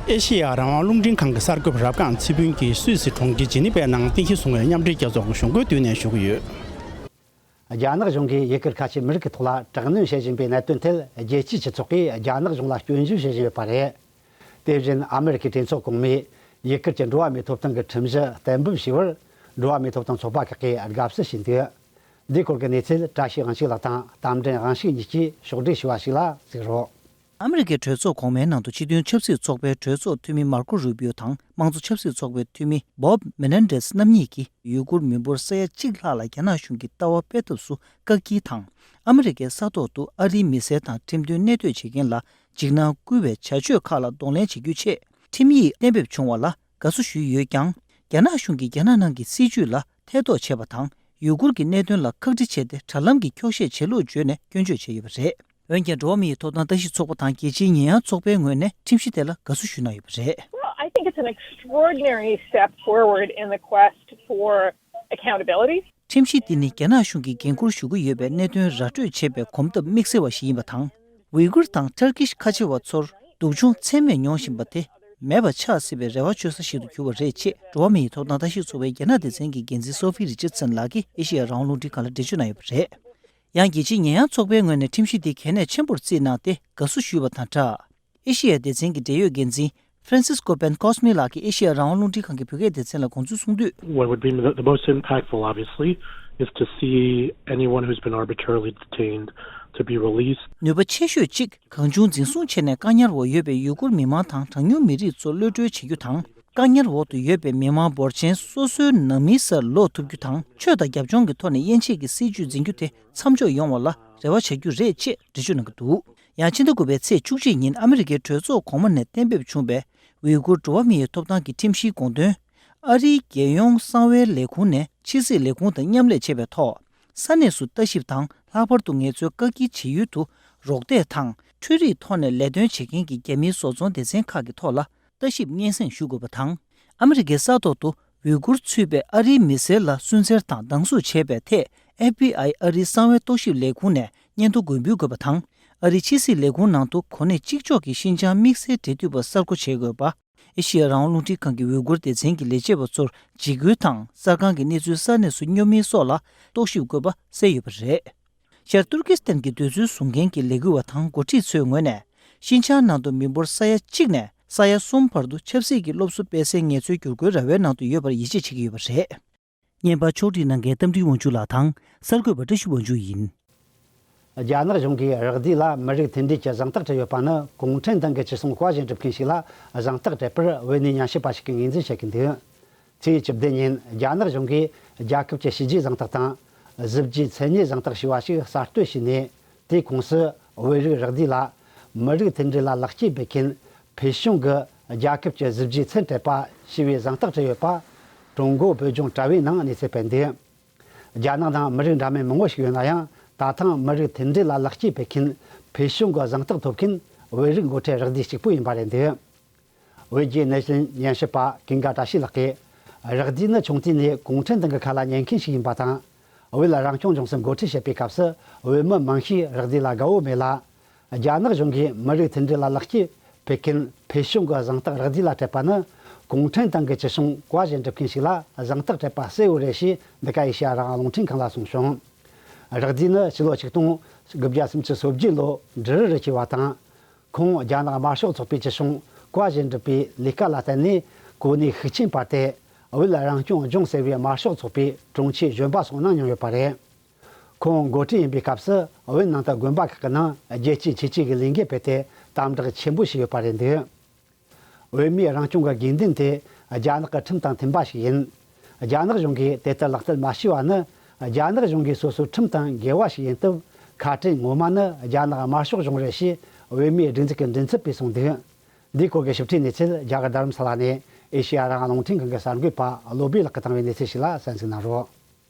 ཨེ་ཤེ་ཡ་རང་དབང་རླུང་འཕྲིན་ཁང་གི་གསར་འགོད་པ་རབ་སྒང་ཚེ་ཕུན་གྱིས་སུད་སི་གྲོང་ཁྱེར་ཇི་ནི་ཝའི་ནང་རྟེན་གཞི་བཟུང་བའི་མཉམ་འབྲེལ་རྒྱལ་ཚོགས་ཀྱི་གཞུང་སྒོའི་མདུན་ནས་ཞུ་གི་ཡོད། རྒྱ་ནག་གཞུང་གིས་ཡུ་གུར་ཁ་ཆེ་མི་རིགས་ཀྱི་ཐོག་ལ་དྲག་གནོན་བྱེད་བཞིན་པའི་གནད་དོན་ཐད་རྒྱལ་སྤྱིའི་སྤྱི་ཚོགས་ཀྱིས་རྒྱ་ནག་གཞུང་ལ་སྐྱོན་བརྗོད་བྱེད་བཞིན་ཡོད་པ་རེད། དེ་བཞིན་ཨ་མེ་རི་ཁའི་གྲོས་ཚོགས་གོང་མས་ཡུ་གུར་གྱི་འགྲོ་བ་མིའི་ཐོབ་ཐང་གི་ཁྲིམས་གཞི་གཏན་འབེབས་བྱས་པར་འགྲོ་བ་མིའི་ཐོབ་ཐང་ཚོགས་པ་ཁག་གིས་དགའ་བསུ་ཞུས་འདུག་འདིའི་སྐོར་གྱི་གནས་ཚུལ་བཀྲ་ཤིས་དབང་ཕྱུག་ལགས་དང་རྟ་མགྲིན་དབང་ཕྱུག་གཉིས་ཀྱིས་ཕྱོགས་སྒྲིག་ཞུས་པ་ཞིག་ལ་གཟིགས་རོགས། ཨ་མི་རི་ཀའི་གྲོས་ཚོགས་གོང་མའི་ནང་དུ་སྤྱི་མཐུན་ཆབ་སྲིད་ཚོགས་པའི་གྲོས་ཚོགས་འཐུས་མི་མར་ཀོ་རུ་པིའོ་དང་དམངས་གཙོ་ཆབ་སྲིད་ཚོགས་པའི་འཐུས་མི་བོབ་མེ་ནན་ཌེས་རྣམ་གཉིས་ཀྱིས་ཡུ་གུར་མི་འབོར་ས་ཡ་གཅིག་ལྷག་ལ་རྒྱ་ནག་གཞུང་གིས་ལྟ་བ་སྤེལ་ཐབས་སུ་བཀག་སྐྱིལ་དང་། ཨ་མི་རི་ཀའི་ས་ཐོག་ཏུ་ཨ་རིའི་མི་སེར་དང་ཁྲིམས་མཐུན་གནས་སྡོད་བྱེད་མཁན་ལ་འཇིགས་སྣང་སྐུལ་བའི་བྱ་སྤྱོད་ཁག་ལ་གདོང་ལེན་བྱེད་རྒྱུའི་ཆེད་ཁྲིམས་ཡིག་གཏན་འབེབས་བྱུང་བ་ལ་དགའ་བསུ་ཞུས་ཡོད་ཀྱང་། རྒྱ་ནག་གཞུང་གིས་རྒྱ་ནག་ནང་གི་སྲིད་བྱུས་ལ་ཐེ་གཏོགས་བྱས་པ་དང་། ཡུ་གུར་གྱི་གནད་དོན་ལ་ཁག་དཀྲི་བྱས་ཏེ། དྲ་ལམ་གྱི་འཁྱོག་བཤད་བྱེད་ལུགས་བརྗོད་ནས་སྐྱོན་བརྗོད་བྱས་ཡོད་པ་རེད། འོན་ཀྱང་། འགྲོ་བ་མིའི་ཐོབ་ཐང་ལྟ་ཞིབ་ཚོགས་པ་དང་རྒྱལ་སྤྱིའི་ཉེས་ཡངས་ཚོགས་པའི་ངོས་ནས་ཁྲིམས་གཞི་དེ་ལ་དགའ་བསུ་ཞུ་གནང་ཡོད་པ་རེད། Well, I think it's an extraordinary step forward in the quest for accountability. ཁྲིམས་གཞི་འདི་ནི་རྒྱ་ནག་གཞུང་གིས་འགན་འཁུར་ཞུ་གི་ཡོད་པའི་གནད་དོན་ར་སྤྲོད་བྱེད་པའི་གོམ་སྟབས་དམིགས་བསལ་བ་ཞིག་ཡིན་པ་དང་། ཝི་གུར་དང་ཊར་ཀིཤ་ཁ་ཆེ་བ་ཚོར་སྡུག་སྦྱོང་ཚད་མེད་མྱོང་བཞིན་པ་དེ་མེད་པ་ཆགས་སྲིད་པའི་རེ་བ་བཅོལ་ས་ཞིག་ཏུ་གྱུར་བ་རེད་ཅེས། འགྲོ་བ་མིའི་ཐོབ་ཐང་ལྟ་ཞིབ་ཚོགས་པའི་རྒྱ་ནག་སྡེ་ཚན་གྱི་འགན་འཛིན་སོ་ཧྥི་རི་ཅར་སན་ལགས་ཀྱིས་ཨེ་ཤེ་ཡ་རང་དབང་རླུང་འཕྲིན་ཁང་ལ་འགྲེལ་བརྗོད་གནང་ཡོད་པ་རེད། ཡང་། རྒྱལ་སྤྱིའི་ཉེས་ཡངས་ཚོགས་པའི་ངོས་ནས་ཁྲིམས་གཞི་འདི་གལ་གནད་ཆེན་པོར་བརྩིས་གནང་སྟེ་དགའ་བསུ་ཞུས་པ་དང་སྦྲགས། ཨེ་ཤེ་ཡ་སྡེ་ཚན་གྱི་འབྲེལ་ཡོད་འགན་འཛིན་Francisco Ben Cosme ལགས་ཀྱིས་ཨེ་ཤེ་ཡ་རང་དབང་རླུང་འཕྲིན་ཁང་གི་བོད་སྐད་སྡེ་ཚན་ལ་དགོངས་ཚུལ་གསུངས་དུས། What would be the the most impactful, obviously, is to see anyone who's been arbitrarily detained to be released. ནུས་པ་ཆེ་ཤོས་གཅིག་གང་བྱུང་འཛིན་བཟུང་བྱས་ནས་བཀག་ཉར་འོག་ཡོད་པའི་ཡུ་གུར་མི་མང་དང་གྲངས་ཉུང་མི་རིགས་ཚོ་གློད་གྲོལ་བྱེད་རྒྱུ་དང་། བཀག་ཉར་འོག་ཏུ་ཡོད་པའི་མི་མང་འབོར་ཆེན་སོ་སོའི་ནང་མིའི་སར་ལོག་ཐུབ་རྒྱུ་དང་། ཆོས་དང་རྒྱབ་ལྗོངས་ཀྱི་ཐོག་ནས་དབྱེ་འབྱེད་ཀྱི་སྲིད་བྱུས་འཛིན་རྒྱུ་དེ་མཚམས་འཇོག་ཡོང་བ་ལ་རེ་བ་བྱ་རྒྱུ་རེད་ཅེས་འགྲེལ་བརྗོད་གནང་གི་འདུག་ཡང་། ཕྱི་ཟླ་དགུ་པའི་ཚེས་བཅུ་གཅིག་ཉིན་ཨ་མི་རི་ཀའི་གྲོས་ཚོགས་གོང་མ་ནས་གཏན་འབེབས་བྱུང་བའི་ཝི་གུར་འགྲོ་བ་མིའི་ཐོབ་ཐང་གི་ཁྲིམས་གཞིའི་དགོངས་དོན། ཨ་རིའི་རྒྱལ་ཡོངས་གསང་བའི་ལས་ཁུངས་ནས་ཕྱི་སྲིད་ལས་ཁུངས་དང་མཉམ་ལས་བྱས་པའི་ཐོག་ས་གནས་སུ་ལྟ་ཞིབ་དང་། ལྷག་པར་དུ་ངལ་རྩོལ་བཀག་སྐྱིལ་བྱེད་ཡུལ་དུ་རོགས་འདེགས་དང་། འཕྲུལ་རིག་ཐོག་ནས་ལས་དོན་བྱེད་མཁན་གྱི་རྒྱ་མིའི་བཟོ་ཚོང་སྡེ་ཚན་ཁག་གི་ཐོག་ལ་ལྟ་ཞིབ་སྙན་སེང་ཞུ་དགོས་པ་དང་། ཨ་མི་རི་ཀའི་ས་ཐོག་ཏུ་ཝི་གུར་ཚུད་པའི་ཨ་རིའི་མི་སེར་ལ་སུན་གཙེར་དང་སྡང་ཟུག་བྱས་པའི་ཐད། ཨེཕ་བི་ཨའི་ཨ་རིའི་གསང་བའི་རྟོག་ཞིབ་ལས་ཁུངས་ནས་སྙན་ཐོ་འགོད་འབུལ་དགོས་པ་དང་། ཨ་རིའི་ཕྱི་སྲིད་ལས་ཁུངས་ནང་དུ་གོ་གནས་གཅིག་ལྕོགས་ཀྱི་ཤིན་ཅང་དམིགས་བསལ་འབྲེལ་མཐུད་པ་གསར་འགོད་བྱེད་དགོས་པ། ཨེ་ཤེ་ཡ་རང་དབང་རླུང་འཕྲིན་ཁང་གི་ཝི་གུར་སྡེ་ཚན་གྱི་ལས་བྱེད་པ་ཚོར་འཇིགས་སྐུལ་དང་། གསར་ཁང་གི་གནས་ཚུལ་ས་གནས་སུ་སྙོབ་མིན་སོགས་ལ་རྟོག་ཞིབ་དགོས་པ་གསལ་ཡོད་པ་རེད། སྤྱིར་ཏུར་ཀི་སི་ཐན་གྱི་འདོད་ཚུལ་བཟུང་མཁན་གྱི་ལས་འགུལ་བ་དང་འགོ་ཁྲིད་ཚོའི་ངོས་ནས་ཤིན་ཅང་ནང་དུ་མི་འབོར་ས་ཡ་གཅིག་ནས་ས་ཡ་གསུམ་བར་དུ་ཆབ་སྲིད་ཀྱི་སློབ་གསོ་སྤེལ་སའི་ངལ་རྩོལ་བསྒྱུར་བཀོད་ར་བའི་ནང་དུ་ཡོད་པར་ཡིད་ཆེས་བྱེད་ཀྱི་ཡོད་པ་རེད། བརྙན་པར་ཕྱོགས་སྒྲིག་གནང་མཁན་རྟ་མགྲིན་དབང་ཕྱུག་ལགས་དང་གསར་འགོད་པ་བཀྲ་ཤིས་དབང་ཕྱུག་ཡིན། རྒྱ་ནག་གཞུང་གིས་རག་སྡེ་ལ་མི་རིགས་མཐུན་སྒྲིལ་གྱི་གཟེངས་རྟགས་སྤྲད་ཡོད་པ་ནི་གུང་ཁྲན་ཏང་གི་ཅི་གསུང་བཀའ་བཞིན་སྒྲུབ་མཁན་ཞིག་ལ་གཟེངས་རྟགས་སྤྲད་པར་བོད་ནས་ཉམས་ཞིབ་པ་ཞིག་གིས་ངོས་འཛིན་བྱེད་ཀྱི་འདུག་ཚེས་བཅུ་བདུན་ཉིན་རྒྱ་ནག་གཞུང་གིས་རྒྱལ་ཁབ་ཀྱི་བྱས་རྗེས་གཟེངས་རྟགས་དང་། གཟི་བརྗིད་མཚན་སྙན་གཟེངས་རྟགས་ཞེས་པ་ཞིག་གསར་གཏོད་བྱས་ནས། དེའི་ཁོངས་སུ་བོད་རིགས་རག་སྡེ་ལ་མི་རིགས་མཐུན་སྒྲིལ་ལ་ལེགས་སྐྱེས་འབུལ་མཁན་བོད་གཞུང་གི་རྒྱལ་ཁབ་ཀྱི་གཟི་བརྗིད་མཚན་སྤྲད་པ་ཞེས་པའི་གཟེངས་རྟགས་སྤྲད་ཡོད་པ། ཀྲུང་གོ་བོད་ལྗོངས་དྲ་བའི་ནང་གནས་ཚུལ་སྤེལ་འདུག་རྒྱ་ནག་ནང་མི་རིགས་འདྲ་མིན་མང་པོ་ཞིག་ཡོད་ན་ཡང་། ད་ཐེངས་མི་རིགས་མཐུན་སྒྲིལ་ལ་ལེགས་སྐྱེས་འབུལ་མཁན་བོད་གཞུང་གི་གཟེངས་རྟགས་ཐོབ་མཁན་བོད་རིགས་འགོ་ཁྲིད་རག་སྡེ་གཅིག་པུ་ཡིན་པ་རེད་འདུག་བོད་ཀྱི་གནས་ཚུལ་ཉན་ཞིབ་པ་ཀུན་དགའ་བཀྲ་ཤིས་ལགས་ཀྱིས། རག་སྡེ་ནི་ཆུང་དུས་ནས་གུང་ཁྲན་ཏང་གི་ཁ་ལ་ཉན་མཁན་ཞིག་ཡིན་པ་དང་། བོད་རང་སྐྱོང་ལྗོངས་སུ་འགོ་ཁྲིད་བྱེད་པའི་སྐབས་སུ་བོད་མི་མང་ཤོས་རག་སྡེ་ལ་དགའ་བོ་མེད་ལ། རྒྱ་ནག་གཞུང་གིས་མི་རིགས་མཐུན་སྒྲིལ་ལ་ལེགས་སྐྱེས་ཕུལ་མཁན་བོད་གཞུང་གི་གཟེངས་རྟགས་རག་སྡེ་ལ་སྤྲད་པ་ནི། གུང་ཁྲན་ཏང་གི་ཅི་གསུང་བཀའ་བཞིན་སྒྲུབ་མཁན་ཞིག་ལ་གཟེངས་རྟགས་སྤྲད་པ་གསལ་བོ་རེད་ཞེས། འདི་ག་ཨེ་ཤེ་ཡ་རང་དབང་རླུང་འཕྲིན་ཁང་ལ་གསུངས་བྱུང་། རག་སྡེ་ནི་ཕྱི་ལོ་ཆིག་སྟོང་དགུ་བརྒྱ་སུམ་ཅུ་སོ་བརྒྱད་ལོ་འབྲི་རུ་རུ་སྐྱེས་པ་དང་། ཁོང་རྒྱ་ནག་དམར་ཤོག་ཚོགས་པའི་ཅི་གསུང་བཀའ་བཞིན་སྒྲུབ་པའི་ལས་ཀ་ལ་བརྟེན་ནས། གོ་གནས་ཤུགས་ཆེན་སྤར་ཏེ། བོད་རང་སྐྱོང་ལྗོངས་ཟེར་བའི་དམར་ཤོག་ཚོགས་པའི་དྲུང་ཆེ་གཞོན་པ་སོགས་གནང་མྱོང་ཡོད་པ་རེད། ཁོང་འགོ་ཁྲིད་ཡིན་པའི་སྐབས་སུ། བོད་ནང་དུ་དགོན་པ་ཁག་གི་ནང་རྒྱལ་གཅེས་ཆོས་གཅེས་ཀྱི་ལས་འགུལ་སྤེལ་ཏེ། དམ་དྲག་ཆེན་པོ་བྱས་ཡོད་པ་རེད་འདུག་བོད་མིའི་རང་སྐྱོང་གི་དགོས་འདུན་དེ་རྒྱ་ནག་གི་ཁྲིམས་དང་མཐུན་པ་ཞིག་ཡིན། རྒྱ་ནག་གཞུང་གིས་དེ་ལྟར་ལག་བསྟར་མ་བྱས་པ་ནི། རྒྱ་ནག་གཞུང་གིས་སོ་སོའི་ཁྲིམས་དང་འགལ་བ་ཞིག་ཡིན་སྟབས། ཁ་བྲལ་ངོ་མ་ནི་རྒྱ་ནག་དམར་ཤོག་གཞུང་རེད་ཞེས། བོད་མིའི་སྒྲིག་འཛུགས་ཀྱི་མགྲིན་ཚབ་པས་གསུངས་འདུག་འདིའི་སྐོར་གྱི་ཞིབ་ཕྲའི་གནས་ཚུལ། རྒྱ་གར་རྡ་རམ་ས་ལ་ནས་ཨེ་ཤེ་ཡ་རང་དབང་རླུང་འཕྲིན་ཁང་གི་གསར་འགོད་པ་བློ་བྷེ་ལགས་ཀྱིས་བཏང་བའི་གནས་ཚུལ་ཞིག་ལ་གསན་གཟིགས་གནང་རོགས།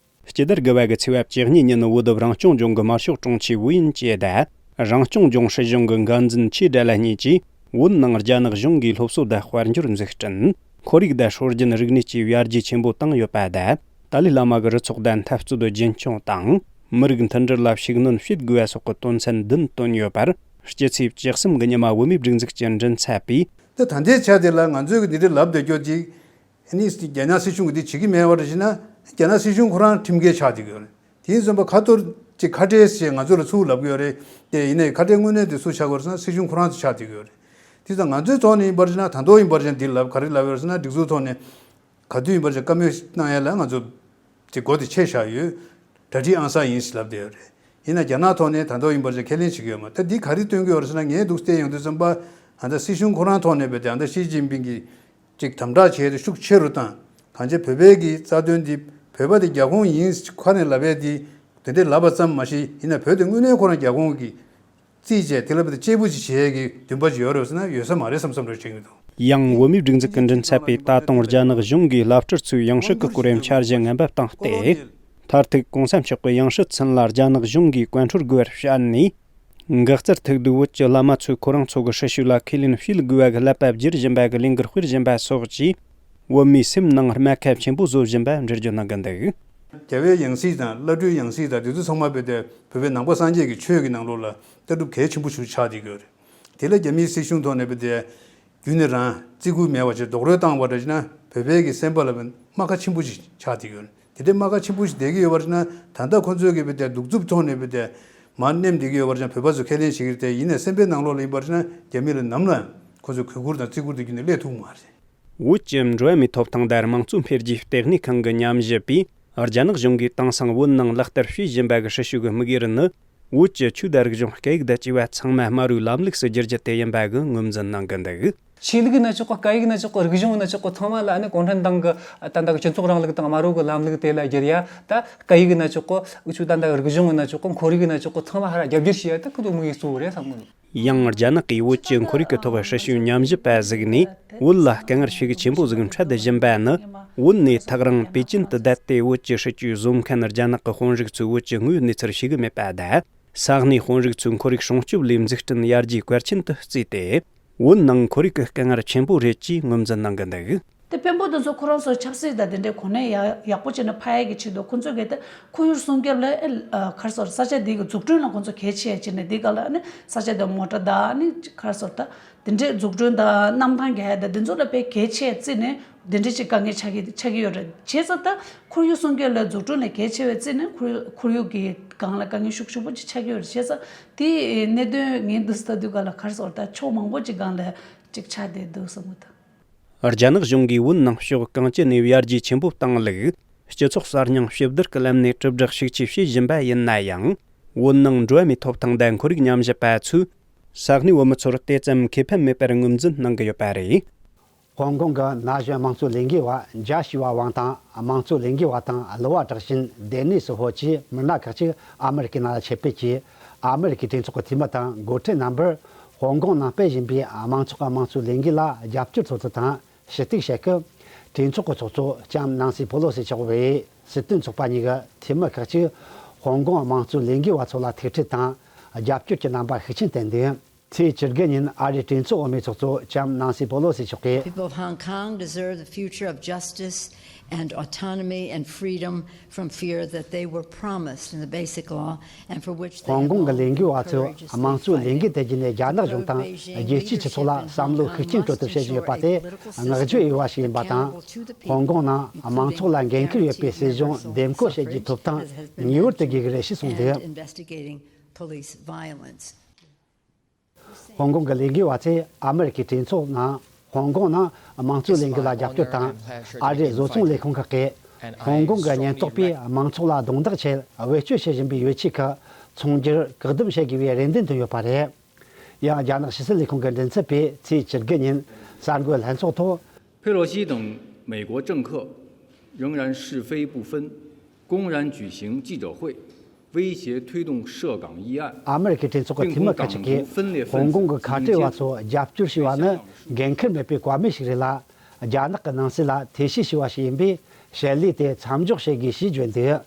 སྤྱི་ཟླ་དགུ་པ་གི་ཚེས་པ་བཅུ་གཉིས་ཉིན། བོད་རང་སྐྱོང་ལྗོངས་ཀྱི་དམར་ཤོག་དྲུང་ཆེ་ཝུ་ཡིན་ཅེ་དང་། རང་སྐྱོང་ལྗོངས་སྲིད་གཞུང་གི་འགན་འཛིན་ཆོས་དགྲ་ལྷ་གཉིས་ཀྱིས། བོད་ནང་རྒྱ་ནག་གཞུང་གིས་སློབ་གསོ་དང་དཔལ་འབྱོར་འཛུགས་སྐྲུན། ཁོར་ཡུག་དང་སྲོལ་རྒྱུན་རིག་གནས་བཅས་ཡར་རྒྱས་ཆེན་པོ་བཏང་ཡོད་པ་དང་། ཏཱ་ལའི་བླ་མ་གི་རུ་ཚོགས་དང་འཐབ་རྩོད་རྒྱུན་འཁྱོངས་དང་། མི་རིགས་མཐུན་སྒྲིལ་ལ་ཤུགས་སྣོན་བྱེད་དགོས་པ་སོགས་ཀྱི་དོན་ཚན་བདུན་བཏོན་ཡོད་པར། སྤྱི་ཚེས་བཅུ་གསུམ་གྱི་ཉི་མ། བོད་མིའི་སྒྲིག་འཛུགས་ཀྱི་མགྲིན་ཚབ་པས། ད་ད་ལྟའི་ཆ་དེ་ལ་ང་ཚོས་ཀྱི་འདི་འདྲ་ལབ་བསྡད་རྒྱུ་ཅིག་ཨ་ནི་རྒྱ་ནག་སྲིད་གཞུང་གིས་འདི་བྱེད་ཀྱི་མེད་པ་རེད་ཟེར་ན། རྒྱ་ནག་སྲིད་གཞུང་ཁོ་རང་ཁྲིམས་འགལ་ཆགས་བསྡད་ཀྱི་ཡོད་རེད། དེ་ཡིན་ཙང་ཁ་ཐོར་ཅིག་ཁ་བྲལ་ཞེས་ང་ཚོ་ལ་ཚུར་ལབ་ཀྱི་ཡོད་རེད། དེ་ཡིན་ནའི་ཁ་བྲལ་དངོས་གནས་དེ་སུ་ཆགས་ཀྱི་ཡོད་རེད་ཟེར་ན། སྲིད་གཞུང་ཁོ་རང་ཚོ་ཆགས་བསྡད་ཀྱི་ཡོད་རེད། དེ་ཙང་ང་ཚོའི་ཐོག་ནས་ཡིན་པར་བྱས་ན། ད་དུང་ཡིན་པར་བྱས་ན་འདི་ལབ། ག་རེ་ལབ་ཡོད་རེད་ཟེར་ན། སྒྲིག་འཛུགས་ཐོག་ནས་ག་དུས་ཡིན་པར་བྱས་བཀའ་མོལ་གནང་ཡ་ལ་ང་ཚོ་དེ་སྒོ་དེ་ཕྱེ་བཞག་ཡོད། གྲ་སྒྲིག་ཨང་གསར་ཡིན་ཞེས་ལབ་བསྡད་ཡོད་རེད། ཡིན་ན་རྒྱ་ནག་ཐོག་ནས་ད་དུང་ཡིན་པར་བྱས་ཁས་ལེན་བྱེད་ཀྱི་ཡོད་མ། ད་འདི་ག་རེ་སྟོན་གྱི་ཡོད་རེད་ཟེར་ན། ངས་འདུག་བལྟས་ཡོང་དུས་ཙམ་པ། ཨ་ད་སྲིད་གཞུང་ཁོ་རང་ཐོག་ནས་བས་ཏེ་ཨ་ད་ཞི་ཅིན་ཕིང་གིས་ཅིག་དམ་དྲག་བྱས་ཏེ་ཤུགས་ཆེ་རུ་བཏང་། གང་ཅི་བོད་པའི་གི་རྩ་དོན་འདི་བོད་པ་དེ་རྒྱ་ཁོངས་ཡིན་ཁ་ནས་ལབ་པའི་འདི་དེ་འདྲའི་ལབ་པ་ཙམ་མ་ཟད། ཡིན་ན་བོད་དེ་དངོས་གནས་ཁོ་རང་རྒྱ་ཁོངས་ཀྱི་རྩིས་བྱས། དེ་ལ་བས་ཏེ་གཅེས་པོ་ཅིག་བྱེད་ཡས་ཀྱི་འདུན་པ་ཅིག་ཡོད་རེད་ཟེར་ན། ཡོད་ས་མ་རེད་བསམ་བསམ་འདྲ་བྱེད་ཀྱི་འདུག་ཡང་བོད་མིའི་སྒྲིག་འཛུགས་ཀྱི་མགྲིན་ཚབ་པས། ད་དུང་རྒྱ་ནག་གཞུང་གིས་བསླབ་བྱར་ཚུའི་ཡང་སྲིད་ཀྱི་སྐོར་འཆར་གཞི་ངན་པ་བཏང་སྟེ། མཐར་ཐུག་གོང་ས་མཆོག་གི་ཡང་སྲིད་ཚུན་ལ་རྒྱ་ནག་གཞུང་གིས་བཀའ་འཁྲོལ་དགོས་པར་བཤད་ནས། འགག་རྩར་ཐུག་དུས་བོད་ཀྱི་བླ་མ་ཚོས་ཁོ་རང་ཚོ་གི་སྲི་ཞུ་ལ་ཁས་ལེན་བྱེད་དགོས་པ་གི་ཀླད་པ་བསྒྱུར་བཞིན་པ་གི་ལས་འགུལ་སྤེལ་བཞིན་པ་སོགས་ཀྱིས། བོད་མིའི་སེམས་ནང་རྨ་ཁ་ཆེན་པོ་བཟོ་བཞིན་པ་འགྲེལ་བརྗོད་གནང་གི་འདུག་རྒྱལ་བའི་ཡང་སྲིད་དང་བླ་སྤྲུལ་ཡང་སྲིད་དང་དེ་ཚོ་ཚང་མ་བས་ཏེ་བོད་པའི་ནང་པ་སངས་རྒྱས་ཀྱི་ཆོས་ཀྱི་ནང་ལོགས་ལ་ལྟ་གྲུབ་གལ་ཆེན་པོ་ཞིག་ཆགས་བསྡད་ཀྱི་ཡོད་རེད། དེ་ལ་རྒྱ་མིའི་སྲིད་གཞུང་ཐོག་ནས་བས་ཏེ་རྒྱུན་ནས་རང་བརྩི་བཀུར་མེད་པ་བྱས་རྡོག་རོལ་བཏང་བ་འདྲ་བྱས་ན། བོད་པའི་གི་སེམས་པ་ལ་རྨ་ཁ་ཆེན་པོ་ཞིག་ཆགས་བསྡད་ཀྱི་ཡོད་རེད། དེ་འདྲའི་རྨ་ཁ་ཆེན་པོ་ཞིག་བསྡད་ཀྱི་ཡོད་པར་བྱས་ན། ད་ལྟ་ཁོ་ཚོས་ཀྱི་བས་ཏེ་གདུག་རྩུབ་ཐོག་ནས་བས་ཏེ་མར་མནན་བསྡད་ཀྱི་ཡོད་པར་བྱས་ན། བོད་པ་ཚོས་ཁས་ལེན་བྱེད་ཀྱི་རེད་དེ། ཡིན་ནའི་སེམས་པའི་ནང་ལོགས་ལ་ཡིན་པར་བྱས་ན། རྒྱ་མི་ལ་ནམ་ལ་ཁོ་ཚོས་གུས་བཀུར་དང་བརྩི་བཀུར་དེ་རྒྱུན་ནས་སླེབས་ཐུབ་མ་རེད། བོད་ཀྱི་འགྲོ་བ་མིའི་ཐོབ་ཐང་དང་དམངས་གཙོ་འཕེལ་རྒྱས་ལྟེ་གནས་ཁང་གི་ཉམས་ཞིབ་པས། རྒྱ་ནག་གཞུང་གིས་དེང་སང་བོད་ནང་ལག་བསྟར་བྱེད་བཞིན་པ་གི་སྲི་ཞུ་གི་དམིགས་ཡུལ་ནི། བོད་ཀྱི་ཆོས་དང་རིག་གཞུང་སྐད་ཡིག་དང་བཅས་པ་ཚང་མ་སྨ་རུའི་ལམ་ལུགས་སུ་བསྒྱུར་རྒྱུ་དེ་ཡིན་པ་གི་ངོས་འཛིན་གནང་གི་འདུག་ཆོས་ལུགས་ཡིན་ན་ཆོག་གི། སྐད་ཡིག་ཡིན་ན་ཆོག་གི། རིག་གཞུང་ཡིན་ན་ཆོག་གི། ཚང་མ་ལ་ཨ་ནི་གུང་ཁྲན་ཏང་གི་ད་ལྟ་གི་སྤྱི་ཚོགས་རིང་ལུགས་དང་སྨ་རུ་གི་ལམ་ལུགས་དེ་ལ་བསྒྱུར་ཡ། ད་སྐད་ཡིག་ཡིན་ན་ཆོག་གི། འུ་ཆོ་ད་ལྟ་གི་རིག་གཞུང་ཡིན་ན་ཆོག་གི། ཁོར་ཡུག་ཡིན་ན་ཆོག་གི། ཚང་མ་ཧ་ར་རྒྱ་བསྒྱུར་བྱེད་ཡ་ད་ཁོ་ཚོ་དམིགས་ཡུལ་གཙོ་བོ་རེད་བསམ་གི་འདུག་ཡང་རྒྱ་ནག་གིས་བོད་ཀྱི་ཁོར་ཡུག་གི་ཐོག་སྲི་ཞུའི་ཉམས་ཞིབ་པ་ཞིག་ནས། བོད་ལ་དཀའ་ངལ་ཞེ་གི་ཆེན་པོ་ཞིག་འཕྲད་བཞིན་པ་ནི། བོད་ནས་ཐག་རིང་པེ་ཅིན་དུ་བསྡད་དེ་བོད་ཀྱི་སྲིད་ཇུས་བཟོ་མཁན་རྒྱ་ནག་གི་དཔོན་རིགས་ཚོས་བོད་ཀྱི་དངོས་ཡོད་གནས་ཚུལ་ཤེས་གི་མེད་པ་དང་། ས་གནས་དཔོན་རིགས་ཚོས་ཁོར་ཡུག་སྲུང་སྐྱོབ་ལས་འཛུགས་སྐྲུན་ཡར་རྒྱས་གལ་ཆེན་དུ་བརྩིས་ཏེ། བོད་ནང་ཁོར་ཡུག་གི་དཀའ་ངལ་ཆེན་པོ་རེད་ཅེས་ངོས་འཛིན་གནང་གི་འདུག་དེ་དཔོན་པོ་དེ་ཚོ་ཁོ་རང་ཚོ་ཆབ་སྲིད་དང་དེ་འདྲའི་གོ་གནས་ཡག་ཡག་པོ་བྱས་ནས་འཕར་ཡག་གི་ཆེད་དུ་ཁོ་ཚོས་གལ་ཏེ་ཁོར་ཡུག་སྲུང་སྐྱོབ་ལ་ཨེ་ཨ་ག་རེ་ཟེར་ས་ཆ་འདི་གི་འཛུགས་སྐྲུན་ལ་ཁོ་ཚོ་གལ་ཆེ་བྱས་ནས་འདི་ག་ལ་ཨ་ནི་ས་ཆ་དེ་མོ་ཊ་དང་ཨ་ནི་ག་རེ་ཟེར་ད་དེ་འདྲའི་འཛུགས་སྐྲུན་དང་གནམ་ཐང་རྒྱག་ཡ་དང་དེ་ཚོ་ལ་དཔེ་གལ་ཆེ་བརྩིས་ནས་དེ་འདྲའི་ཅིག་དཀའ་ངལ་ཆགས་ཀྱི་ཆགས་ཀྱི་ཡོད་རེད། བྱས་ཙང་ད་ཁོར་ཡུག་སྲུང་སྐྱོབ་ལ་འཛུགས་སྐྲུན་ལ་གལ་ཆེ་བས་བརྩིས་ནས་ཁོར་ཡུག་ཁོར་ཡུག་གི་སྒང་ལ་དཀའ་ངལ་ཤུགས་ཆེན་པོ་ཅིག་ཆགས་ཀྱི་ཡོད་རེད། བྱས་ཙང་དེའི་གནད་དོན་ངས་འདུག་ལྟ་དུས་ག་ལ་ག་རེ་ཟེར་ད་ཕྱོགས་མང་པོ་ཅིག་སྒང་ལ་ཅིག་ཆགས་བསྡད་འདུག་བསམ་གྱི་འདུག་རྒྱ་ནག་གཞུང་གིས་བོད་ནང་ཕྱོགས་གང་ཅི་ནས་ཡར་རྒྱས་ཆེན་པོ་བཏང་ལུགས། སྤྱི་ཚོགས་གསར་རྙིང་ཞིབ་བསྡུར་གྱི་ལམ་ནས་དྲིལ་བསྒྲགས་ཤུགས་ཆེ་བྱེད་བཞིན་པ་ཡིན་ན་ཡང་། བོད་ནང་འགྲོ་བ་མིའི་ཐོབ་ཐང་དང་ཁོར་ཡུག་ཉམས་ཞིབ་པ་ཚོས། ས་གནས་བོད་མི་ཚོར་དེ་ཙམ་ཁེ་ཕན་མེད་པར་ངོས་འཛིན་གནང་གི་ཡོད་པ་རེད། ཧོང་ཀོང་གི་ན་གཞོན་དམངས་གཙོ་ལས་འགུལ་བ་ཇཱ་ཤི་ཝ་ཝང་དང་། དམངས་གཙོ་ལས་འགུལ་བ་དང་གླུ་བ་གྲགས་ཅན་ཌེ་ནི་སི་ཧོ་བཅས་མི་སྣ་ཁག་ཅིག་ཨ་མི་རི་ཀའི་ནང་ལ་ཆེད་ཕེབས་ཀྱིས། ཨ་མི་རི་ཀའི་གྲོས་ཚོགས་ཀྱི་འཐུས་མི་དང་འགོ་ཁྲིད་རྣམ་པར་ཧོང་ཀོང་ནང་སྤེལ་བཞིན་པའི་མང་ཚོགས་ཀྱི་དམངས་གཙོའི་ལས་འགུལ་ལ་རྒྱབ་སྐྱོར་འཚོལ་ཚུལ་དང་ཞུ་གཏུག་བྱེད་སྐབས། གྲོས་ཚོགས་ཀྱི་ཚོགས་གཙོ་ལྕམ་ནན་སི་པེ་ལོ་སི་མཆོག་བས་སྲིད་དོན་ཚོགས་པ་གཉིས་ཀྱི་འཐུས་མི་ཁག་ཅིག་ཧོང་ཀོང་དམངས་གཙོའི་ལས་འགུལ་བ་ཚོ་ལ་ཐུག་འཕྲད་དང་རྒྱབ་སྐྱོར་གྱི་རྣམ་པ་ཤུགས་ཆེན་བསྟན་འདུག་ཚེས་བཅུ་དགུ་ཉིན་ཨ་རིའི་གྲོས་ཚོགས་འོག་མའི་ཚོགས་གཙོ་ལྕམ་ནན་སི་པེ་ལོ་སི་མཆོག་གིས། People of Hong Kong deserve the future of justice and autonomy and freedom from fear that they were promised in the Basic Law and for which they have long and courageously fought. ཧོང་ཀོང་གི་ལས་འགུལ་བ་ཚོས་དམངས་གཙོའི་ལས་འགུལ་དེ་བརྒྱུད་ནས་རྒྱ་ནག་གཞུང་དང་རྒྱལ་སྤྱིའི་སྤྱི་ཚོགས་ལ་བསམ་བློ་ཤུགས་རྐྱེན་སྤྲོད་ཐབས་བྱེད་བཞིན་ཡོད་པ་དེ་བསྔགས་བརྗོད་འོས་པ་ཞིག་ཡིན་པ་དང་། ཧོང་ཀོང་ནང་དམངས་ཚོགས་ལ་འགན་འཁུར་ཡོད་པའི་སྲིད་གཞུང་འདེམས་བསྐོ་བྱེད་རྒྱུའི་ཐོབ་ཐང་ངེས་པར་དུ་དགོས་ཀྱི་རེད་ཞེས་གསུངས་འདུག་ཧོང་ཀོང་གི་ལས་འགུལ་བ་ཚོས་ཨ་མི་རི་ཀའི་གྲོས་ཚོགས་ནང་ཧོང་ཀོང་ནང་དམངས་གཙོའི་ལས་འགུལ་ལ་རྒྱབ་སྐྱོར་དང་། ཨ་རིའི་བཟོ་ཚོང་ལས་ཁུངས་ཁག་གིས་ཧོང་ཀོང་གི་ཉེན་རྟོག་པས་དམངས་ཚོགས་ལ་རྡུང་རྡེག་ཆེད་བེད་སྤྱོད་བྱེད་བཞིན་པའི་ཡོ་ཆས་ཁག་ཚོང་སྒྱུར་བཀག་སྡོམ་བྱེད་དགོས་པའི་རེ་འདུན་བཏོན་ཡོད་པ་རེད། ཡང་རྒྱ་ནག་ཕྱི་སྲིད་ལས་ཁུངས་ཀྱི་མགྲིན་ཚབ་པས་ཚེས་བཅུ་དགུ་ཉིན་གསར་འགོད་ལྷན་ཚོགས་ཐོག 佩洛西等美国政客仍然是非不分，公然举行记者会，威胁推动涉港议案， ཨ་མི་རི་ཀའི་གྲོས་ཚོགས་ཀྱི་འཐུས་མི་ཁག་ཅིག་གིས་ཧོང་ཀོང་གི་ཁ་བྲལ་བ་ཚོ་རྒྱབ་སྐྱོར་བྱས་པ་ནི་འགན་འཁུར་མེད་པའི་བཀའ་མོལ་ཞིག་རེད་ལ། རྒྱ་ནག་གི་ནང་སྲིད་ལ་ཐེ་བྱུས་བྱས་པ་ཞིག་ཡིན་པས་བྱེད་ལས་དེ་མཚམས་འཇོག་བྱེད་དགོས་ཞེས་བརྗོད་འདུག་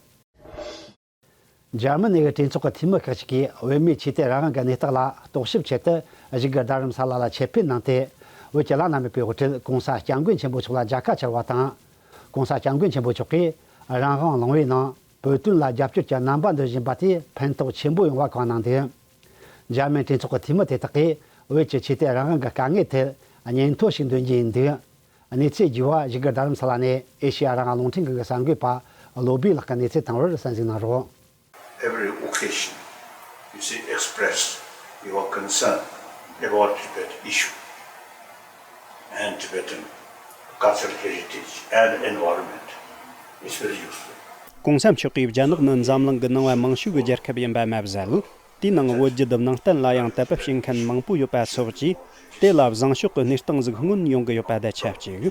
འཇར་མ་ནི་གི་གྲོས་ཚོགས་ཀྱི་འཐུས་མི་ཁག་ཅིག་གིས་བོད་མིའི་ཆོས་དད་རང་དབང་གི་གནས་སྟངས་ལ་རྟོག་ཞིབ་ཆེད་དུ་བཞུགས་སྒར་རྡ་རམ་ས་ལ་ལ་ཆེད་ཕེབས་གནང་སྟེ། བོད་ཀྱི་བླ་ན་མེད་པའི་དབུ་ཁྲིད་༸གོང་ས་༸སྐྱབས་མགོན་ཆེན་པོ་མཆོག་ལ་མཇལ་ཁ་བཅར་བ་དང་། ༸གོང་ས་༸སྐྱབས་མགོན་ཆེན་པོ་མཆོག་གིས་རང་དབང་ལུང་པའི་ནང་བོད་དོན་ལ་རྒྱབ་སྐྱོར་གྱི་རྣམ་པ་འདོན་བཞིན་པ་དེས་ཕན་ཐོགས་ཆེན་པོ་ཡོང་བ་བཀའ་གནང་འདུག་འཇར་མན་གྲོས་ཚོགས་ཀྱི་འཐུས་མི་དེ་དག་གིས་བོད་ཀྱི་ཆོས་དད་རང་དབང་གི་དཀའ་ངལ་ཐད་སྙན་ཐོ་ཞིག་འདོན་རྒྱུ་ཡིན་འདུག་གནས་ཚུལ་རྒྱས་པ་བཞུགས་སྒར་རྡ་རམ་ས་ལ་ནས་ཨེ་ཤེ་ཡ་རང་དབང་རླུང་འཕྲིན་ཁང་གི་གསར་འགོད་པ་བློ་བྷེ་ལགས་ཀྱིས་གནས་ཚུལ་བཏང་བར་གསན་གཟིགས་གནང་རོགས། Every occasion you see express your concern about Tibet issue and Tibetan cultural heritage and environment is very useful. ༸གོང་ས་མཆོག་གིས་རྒྱ་ནག་ནི་འཛམ་གླིང་གི་ནང་པ་མང་ཤོས་ཀྱི་རྒྱལ་ཁབ་ཡིན་པ་མ་ཟད། དེའི་ནང་བོད་བརྒྱུད་ནང་བསྟན་ལ་ཡང་དད་པ་བྱེད་མཁན་མང་པོ་ཡོད་པ་སོགས་ཀྱིས་དེ་ལ་བཟང་ཕྱོགས་ཀྱི་གནས་སྟངས་ཟིག་མངོན་ཡོང་གི་ཡོད་པ་དང་ཆབས་ཅིག་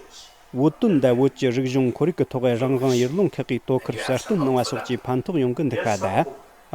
བོད་དོན་དང་བོད་ཀྱི་རིག་གཞུང་ཁོར་ཡུག་གི་ཐོག་རང་དབང་ཡུལ་ལུང་ཁག་གིས་དོ་ཁུར་གསལ་སྟོན་གནང་བ་སོགས་ཀྱིས་ཕན་ཐོགས་ཡོང་གི་འདུག་པ་དང་།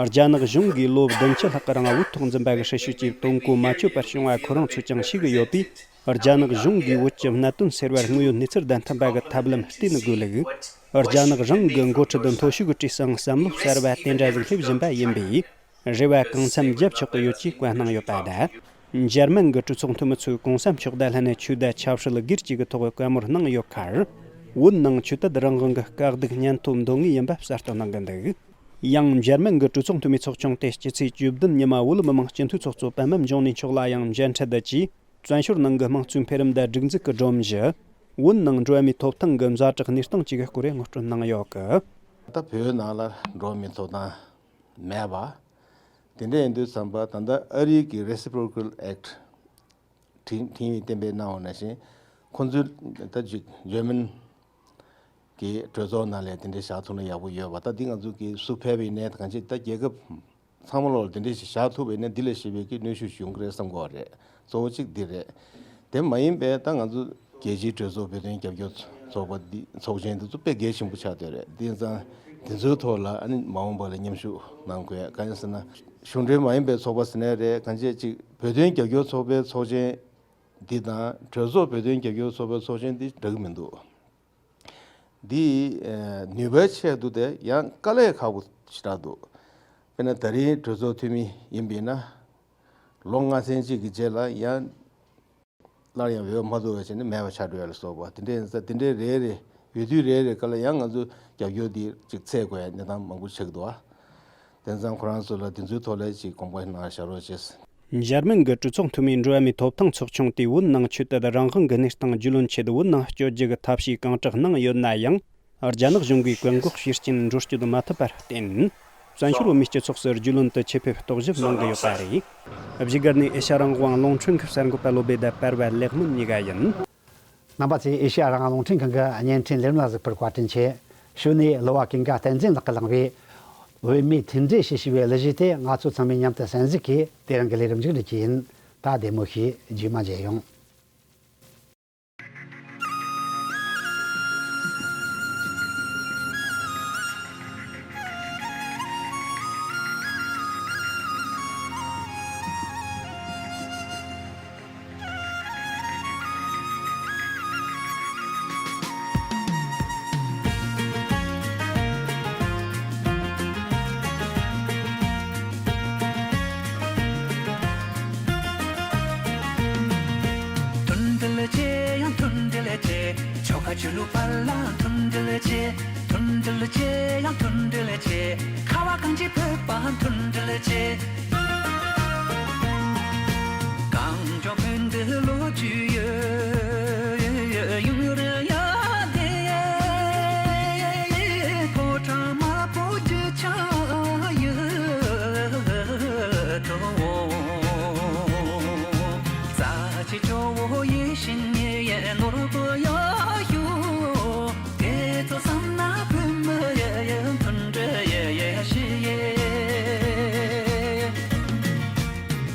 རྒྱ་ནག་གཞུང་གིས་ལོ་བདུན་ཅུ་ལྷག་གི་རིང་བོད་ཐོག་འཛིན་པ་གི་སྲི་ཞུ་བཅས་དོན་གོ་མ་ཆོད་པར་བྱུང་བ་ཁོ་རང་ཚོས་ཀྱང་ཤེས་ཀྱི་ཡོད་པས། རྒྱ་ནག་གཞུང་གིས་བོད་ཀྱི་གནད་དོན་སེལ་བར་དངོས་ཡོད་གནས་ཚུལ་དང་མཐུན་པ་གི་ཐབས་ལམ་བལྟས་ནས་དགོས་ལུགས། རྒྱ་ནག་རང་གི་འགོ་ཁྲིད་མཐོ་ཤོས་ཀྱི་གྲོས་སུའང་བསམ་བློ་གསར་བ་དེ་འདྲ་ཟིག་སླེབས་བཞིན་པ་ཡིན་པས། རེ་བ་གང་འཚམ་རྒྱབ་ཆོག་གི་ཡོད་ཅེས་བཀའ་གནང་ཡོད་པ་དང་། འཇར་མན་གྱི་གྲོས་ཚོགས་འཐུས་མི་ཚོས་༸གོང་ས་མཆོག་དང་ལྷན་ཆོས་དད་ཆབ་སྲིད་སྒེར་གཅིག་གི་ཐོག་བཀའ་མོལ་གནང་ཡོད་ཁར། བོད་ནང་ཆོས་དད་རང་དབང་གི་དཀའ་སྡུག་སྙན་ཐོ་འདོན་ངེས་ཡིན་པ་གསལ་སྟོན་གནང་གི་འདུག་ཡང་འཇར་མན་གྱི་གྲོས་ཚོགས་འཐུས་མི་ཚོགས་ཆུང་དེ་སྤྱི་ཚེས་བཅུ་བདུན་ཉི་མ་བོད་མི་མང་སྤྱི་འཐུས་ཚོགས་གཙོ་པད་མ་འབྱུང་གནས་མཆོག་ལ་ཡང་མཇལ་འཕྲད་གྱིས། བཙན་བྱོལ་ནང་གི་དམངས་གཙོའི་འཕེལ་རིམ་དང་སྒྲིག་འཛུགས་ཀྱི་སྒྲོམ་གཞི། བོད་ནང་འགྲོ་བ་མིའི་ཐོབ་ཐང་གི་ཛ་དྲག་གནས་སྟངས་བཅས་ཀྱི་སྐོར་ངོ་སྤྲོད་གནང་ཡོད་ཀི། ད་བོད་ནང་ལ་འགྲོ་བ་མིའི་ཐོབ་ཐང་མེད་པ། དེ་འདྲ་ཡིན་དུས་ཙམ་པ་ད་ལྟ་ཨ་རི་གི་Reciprocal Act ཁྲིམས་ཁྲིམས་ཡིག་གཏན་འབེབས་གནང་བ་ནང་བཞིན། ཁོང་ཚོས་ད་ཇི་འཇར་མན་གྱི་གྲོས་ཚོགས་ནང་ལ་དེ་འདྲ་བཞག་ཐུབ་ན་ཡག་པོ་ཡོད་པ། ད་འདི་ང་ཚོ་གི་སུ་ཕེབས་པ་ཡིན་ནའི་གང་ཅི་ད་རྒྱལ་ཁབ་ཚང་མ་ལོག་ལ་དེ་འདྲ་ཞིག་བཞག་ཐུབ་པ་ཡིན་ན་འདི་ལས་ཞེ་པོའི་གི་གནོན་ཤུགས་ཡོང་གི་རེད་བསམ་གི་རེད། གཙོ་བོ་གཅིག་འདི་རེད། དེ་མ་ཡིན་པའི་ད་ང་ཚོ་རྒྱལ་སྤྱིའི་གྲོས་ཚོགས་བོད་དོན་རྒྱབ་སྐྱོར་ཚོགས་པ་འདི་ཚོགས་ཆེན་འདི་ཚོ་དཔེ་གལ་ཆེན་པོ་ཆགས་བསྡད་རེད། དེ་ཡིན་ཙང་དེ་ཚོའི་ཐོག་ལ་ཨ་ནི་མ་འོངས་པ་ལ་མཉམ་ཞུགས་གནང་དགོས། གང་ཡིན་ཟེར་ན་གཞུང་འབྲེལ་མ་ཡིན་པའི་ཚོགས་པ་ཟེར་ནའི་རེད། གང་བྱས་ཅིག་བོད་དོན་རྒྱབ་སྐྱོར་ཚོགས་པའི་ཚོགས་ཆེན་འདི་དང་གྲོས་ཚོགས་བོད་དོན་རྒྱབ་སྐྱོར་ཚོགས་པའི་ཚོགས་ཆེན་འདི་འདྲ་གི་མི་འདུག་འདི་ནུས་པའི་ཆེད་དུ་དེ་ཡང་དཀའ་ལས་ཁག་པོ་ཞེ་དྲག་འདུག་དཔེར་ན་ད་རིང་གྲོས་ཚོགས་འཐུས་མི་ཡིན་པ་ཡིན་ན། ལོ་ལྔ་ཚན་གཅིག་གི་རྗེས་ལ་ཡང་ སླར་ཡང་འོས་མ་བླུགས་པ་བྱས་ནས་མེད་པ་ཆགས་འགྲོ་ཡ་ལ་སོགས་པ་དེ་འདྲའི་ཡིན་ཙང་དེ་འདྲའི་རེ་རེ་འོས་བསྡུ་རེ་རེ་སྐབས་ལ་ཡང་ང་ཚོ་རྒྱབ་སྐྱོར་འདི་ཅིག་འཚོལ་དགོས་ཡ་གནས་སྟངས་མང་པོ་ཆགས་ཀྱི་འདུག་ཨ། དེ་ཙང་ཁོ་རང་ཚོ་ལ་དེ་ཚོའི་ཐོག་ལ་ཅིག་དགོངས་པ་གནང་བཞག་རོགས་བྱེད། འཇར་མན་གྱི་གྲོས་ཚོགས་འཐུས་མིའི་འགྲོ་བ་མིའི་ཐོབ་ཐང་ཚོགས་ཆུང་དེས་བོད་ནང་ཆོས་དད་རང་དབང་གི་གནས་སྟངས་རྒྱུས་ལོན་ཆེད་བོད་ནང་བསྐྱོད་རྒྱུ་གི་ཐབས་ཤེས་གང་དྲག་གནང་ཡོད་ན་ཡང་། རྒྱ་ནག་གཞུང་གིས་བཀག་འགོག་བྱེད་རྐྱེན་འགྲོ་བསྐྱོད་མ་ཐུབ་པར་བརྟེན། བཙན་བྱོལ་བོད་མིའི་སྤྱི་ཚོགས་སུ་རྒྱུས་ལོན་དུ་ཆེད་ཕེབས་རྟོག་ཞིབ་གནང་གི་ཡོད་པ་རེད། བཞུགས་སྒར་ནས་ཨེ་ཤ་རང་དབང་རླུང་འཕྲིན་ཁུལ་གསར་འགོད་པ་བློ་བདེ་དང་པར་བ་ལེགས་སྨོན་གཉིས་ཀ་ཡིན། རྣམ་པ་ཚོས་ཨེ་ཤ་ཡ་རང་དབང་རླུང་འཕྲིན་ཁང་གི་བརྙན་འཕྲིན་ལས་རིམ་ལ་གཟིགས་པར་བཀའ་དྲིན་ཆེ། གཞུག་ནས་གླུ་བ་ཀུན་དགའ་བསྟན་འཛིན་ལགས་ཀྱིས་བླངས་པའི་བོད་མིའི་མཐུན་སྒྲིལ་ཞེས་ཞུ་བའི་གླུ་གཞས་དེ་ང་ཚོ་ཚང་མས་མཉམ་དུ་གསན་གཟིགས་ཀྱིས་དེ་རིང་གི་ལས་རིམ་མཇུག་སྒྲིལ་གྱི་ཡིན། ད་བདེ་མོ་བྱོས། རྗེས་མ་མཇལ་ཡོང་། མཐུན་སྒྲིལ་བྱེད་ཡང་མཐུན་སྒྲིལ་བྱེད། ཆོལ་ཁ་ཆོས་ལུགས་བར་ལ་མཐུན་སྒྲིལ་བྱེད། མཐུན་སྒྲིལ་བྱེད་ཡང་མཐུན་སྒྲིལ་བྱེད། ཁ་བ་གངས་ཅན་བོད་པ་མཐུན་སྒྲིལ་བྱེད། གངས་ལྗོངས་བོད་འདི་ལོ་རྒྱུས་ཡོད། ཡུན་རིང་ཡ་བདེ། ཕོ་བྲང་དམར་པོ་རྒྱུ་ཆ་ཡོད། རྩ་ཆེ་ཇོ་བོ་ཡིད་བཞིན་ནོར་བུ་ཡོད་ཤོག་དེ་ཚོ་བསམ་ན་བོད་མི་མཐུན་སྒྲིལ་ཞིག་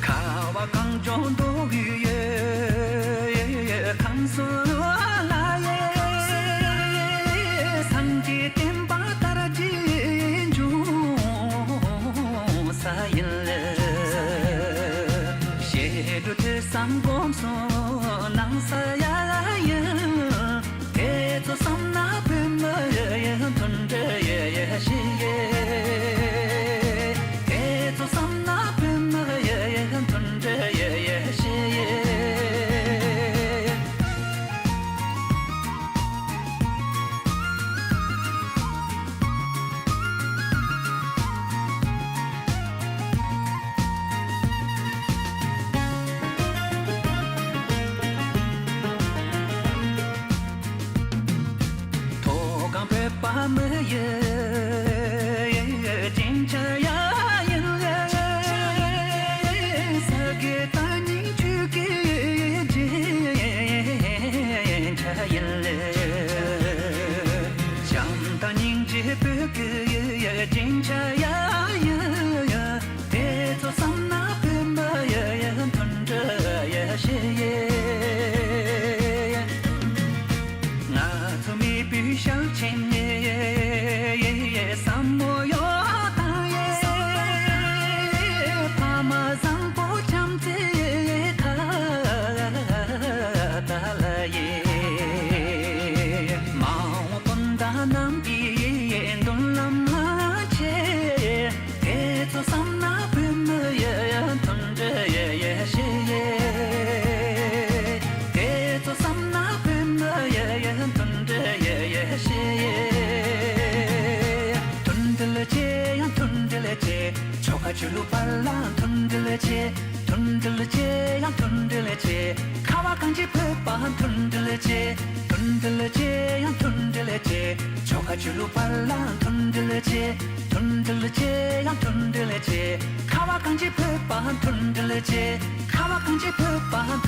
ཁ་བ་གངས་ལྗོངས་འགྲོ་བའི་ཡུལ་ཁམས་གསུམ་ལ་ཡང་སངས་རྒྱས་བསྟན་པ་དར་རྒྱས་འབྱུང་ས་ཡིན། གཞས་འབྲུ་ཐོས་བསམ་སྒོམ་གསུམ་གནང་ས་ཡ་ཡིན། དེ་ཚོ་བསམ་ན་བོད་མི་མཐུན་སྒྲིལ་ཞིག་དེ་ཚོ་བསམ་ན་བོད་མི་མཐུན་སྒྲིལ་ཞིག་མཐོ་སྒང་བོད་པ་མི་ཡི་རྒྱན་ཆ་ཡ་ཡིན། ས་དགེ་བཀའ་རྙིང་ཆོས་ཀྱི་རྒྱན་ཆ་ཡིན། བྱམས་དང་སྙིང་རྗེ་བོད་ཀྱི་རྒྱན་ཆ་ཡ་ཡིན། དེ་ཚོ་བསམ་ན་བོད་མི་མཐུན་སྒྲིལ་ཞིག་ང་ཚོ་མི་བུ་ཞལ་ཆེམས་ནས་བསམ་བློ་ཡོད་དང་། ཕ་མ་བཟང་པོ་བྱམས་བརྩེ་ཁ་ཏ་ལ་ཡེ། མ་འོངས་སྤུན་ཟླ་རྣམས་ཀྱི་མདུན་ལམ་ཆེད། དེ་ཚོ་བསམ་ན་བོད་མི་མཐུན་སྒྲིལ་ཞིག་དེ་ཚོ་བསམ་ན་བོད་མི་མཐུན་སྒྲིལ་ཞིག་མཐུན་སྒྲིལ་བྱེད་ཡང་མཐུན་སྒྲིལ་བྱེད། ཆོལ་ཁ་ཆོས་ལུགས་བར་ལ་མཐུན་སྒྲིལ་བྱེད། མཐུན་སྒྲིལ་བྱེད་ཡང་མཐུན་སྒྲིལ་བྱེད། ཁ་བ་གངས་ཅན་བོད་པ་མཐུན་སྒྲིལ་བྱེད། མཐུན་སྒྲིལ་བྱེད་ཡང་མཐུན་སྒྲིལ་བྱེད། ཆོལ་ཁ་ཆོས་ལུགས་བར་ལ་མཐུན་སྒྲིལ་བྱེད། མཐུན་སྒྲིལ་བྱེད་ཡང་མཐུན་སྒྲིལ་བྱེད། ཁ་བ་གངས་ཅན་བོད་པ་མཐུན་སྒྲིལ་བྱེད། ཁ་བ་གངས་ཅན་བོད་པ་མཐུན་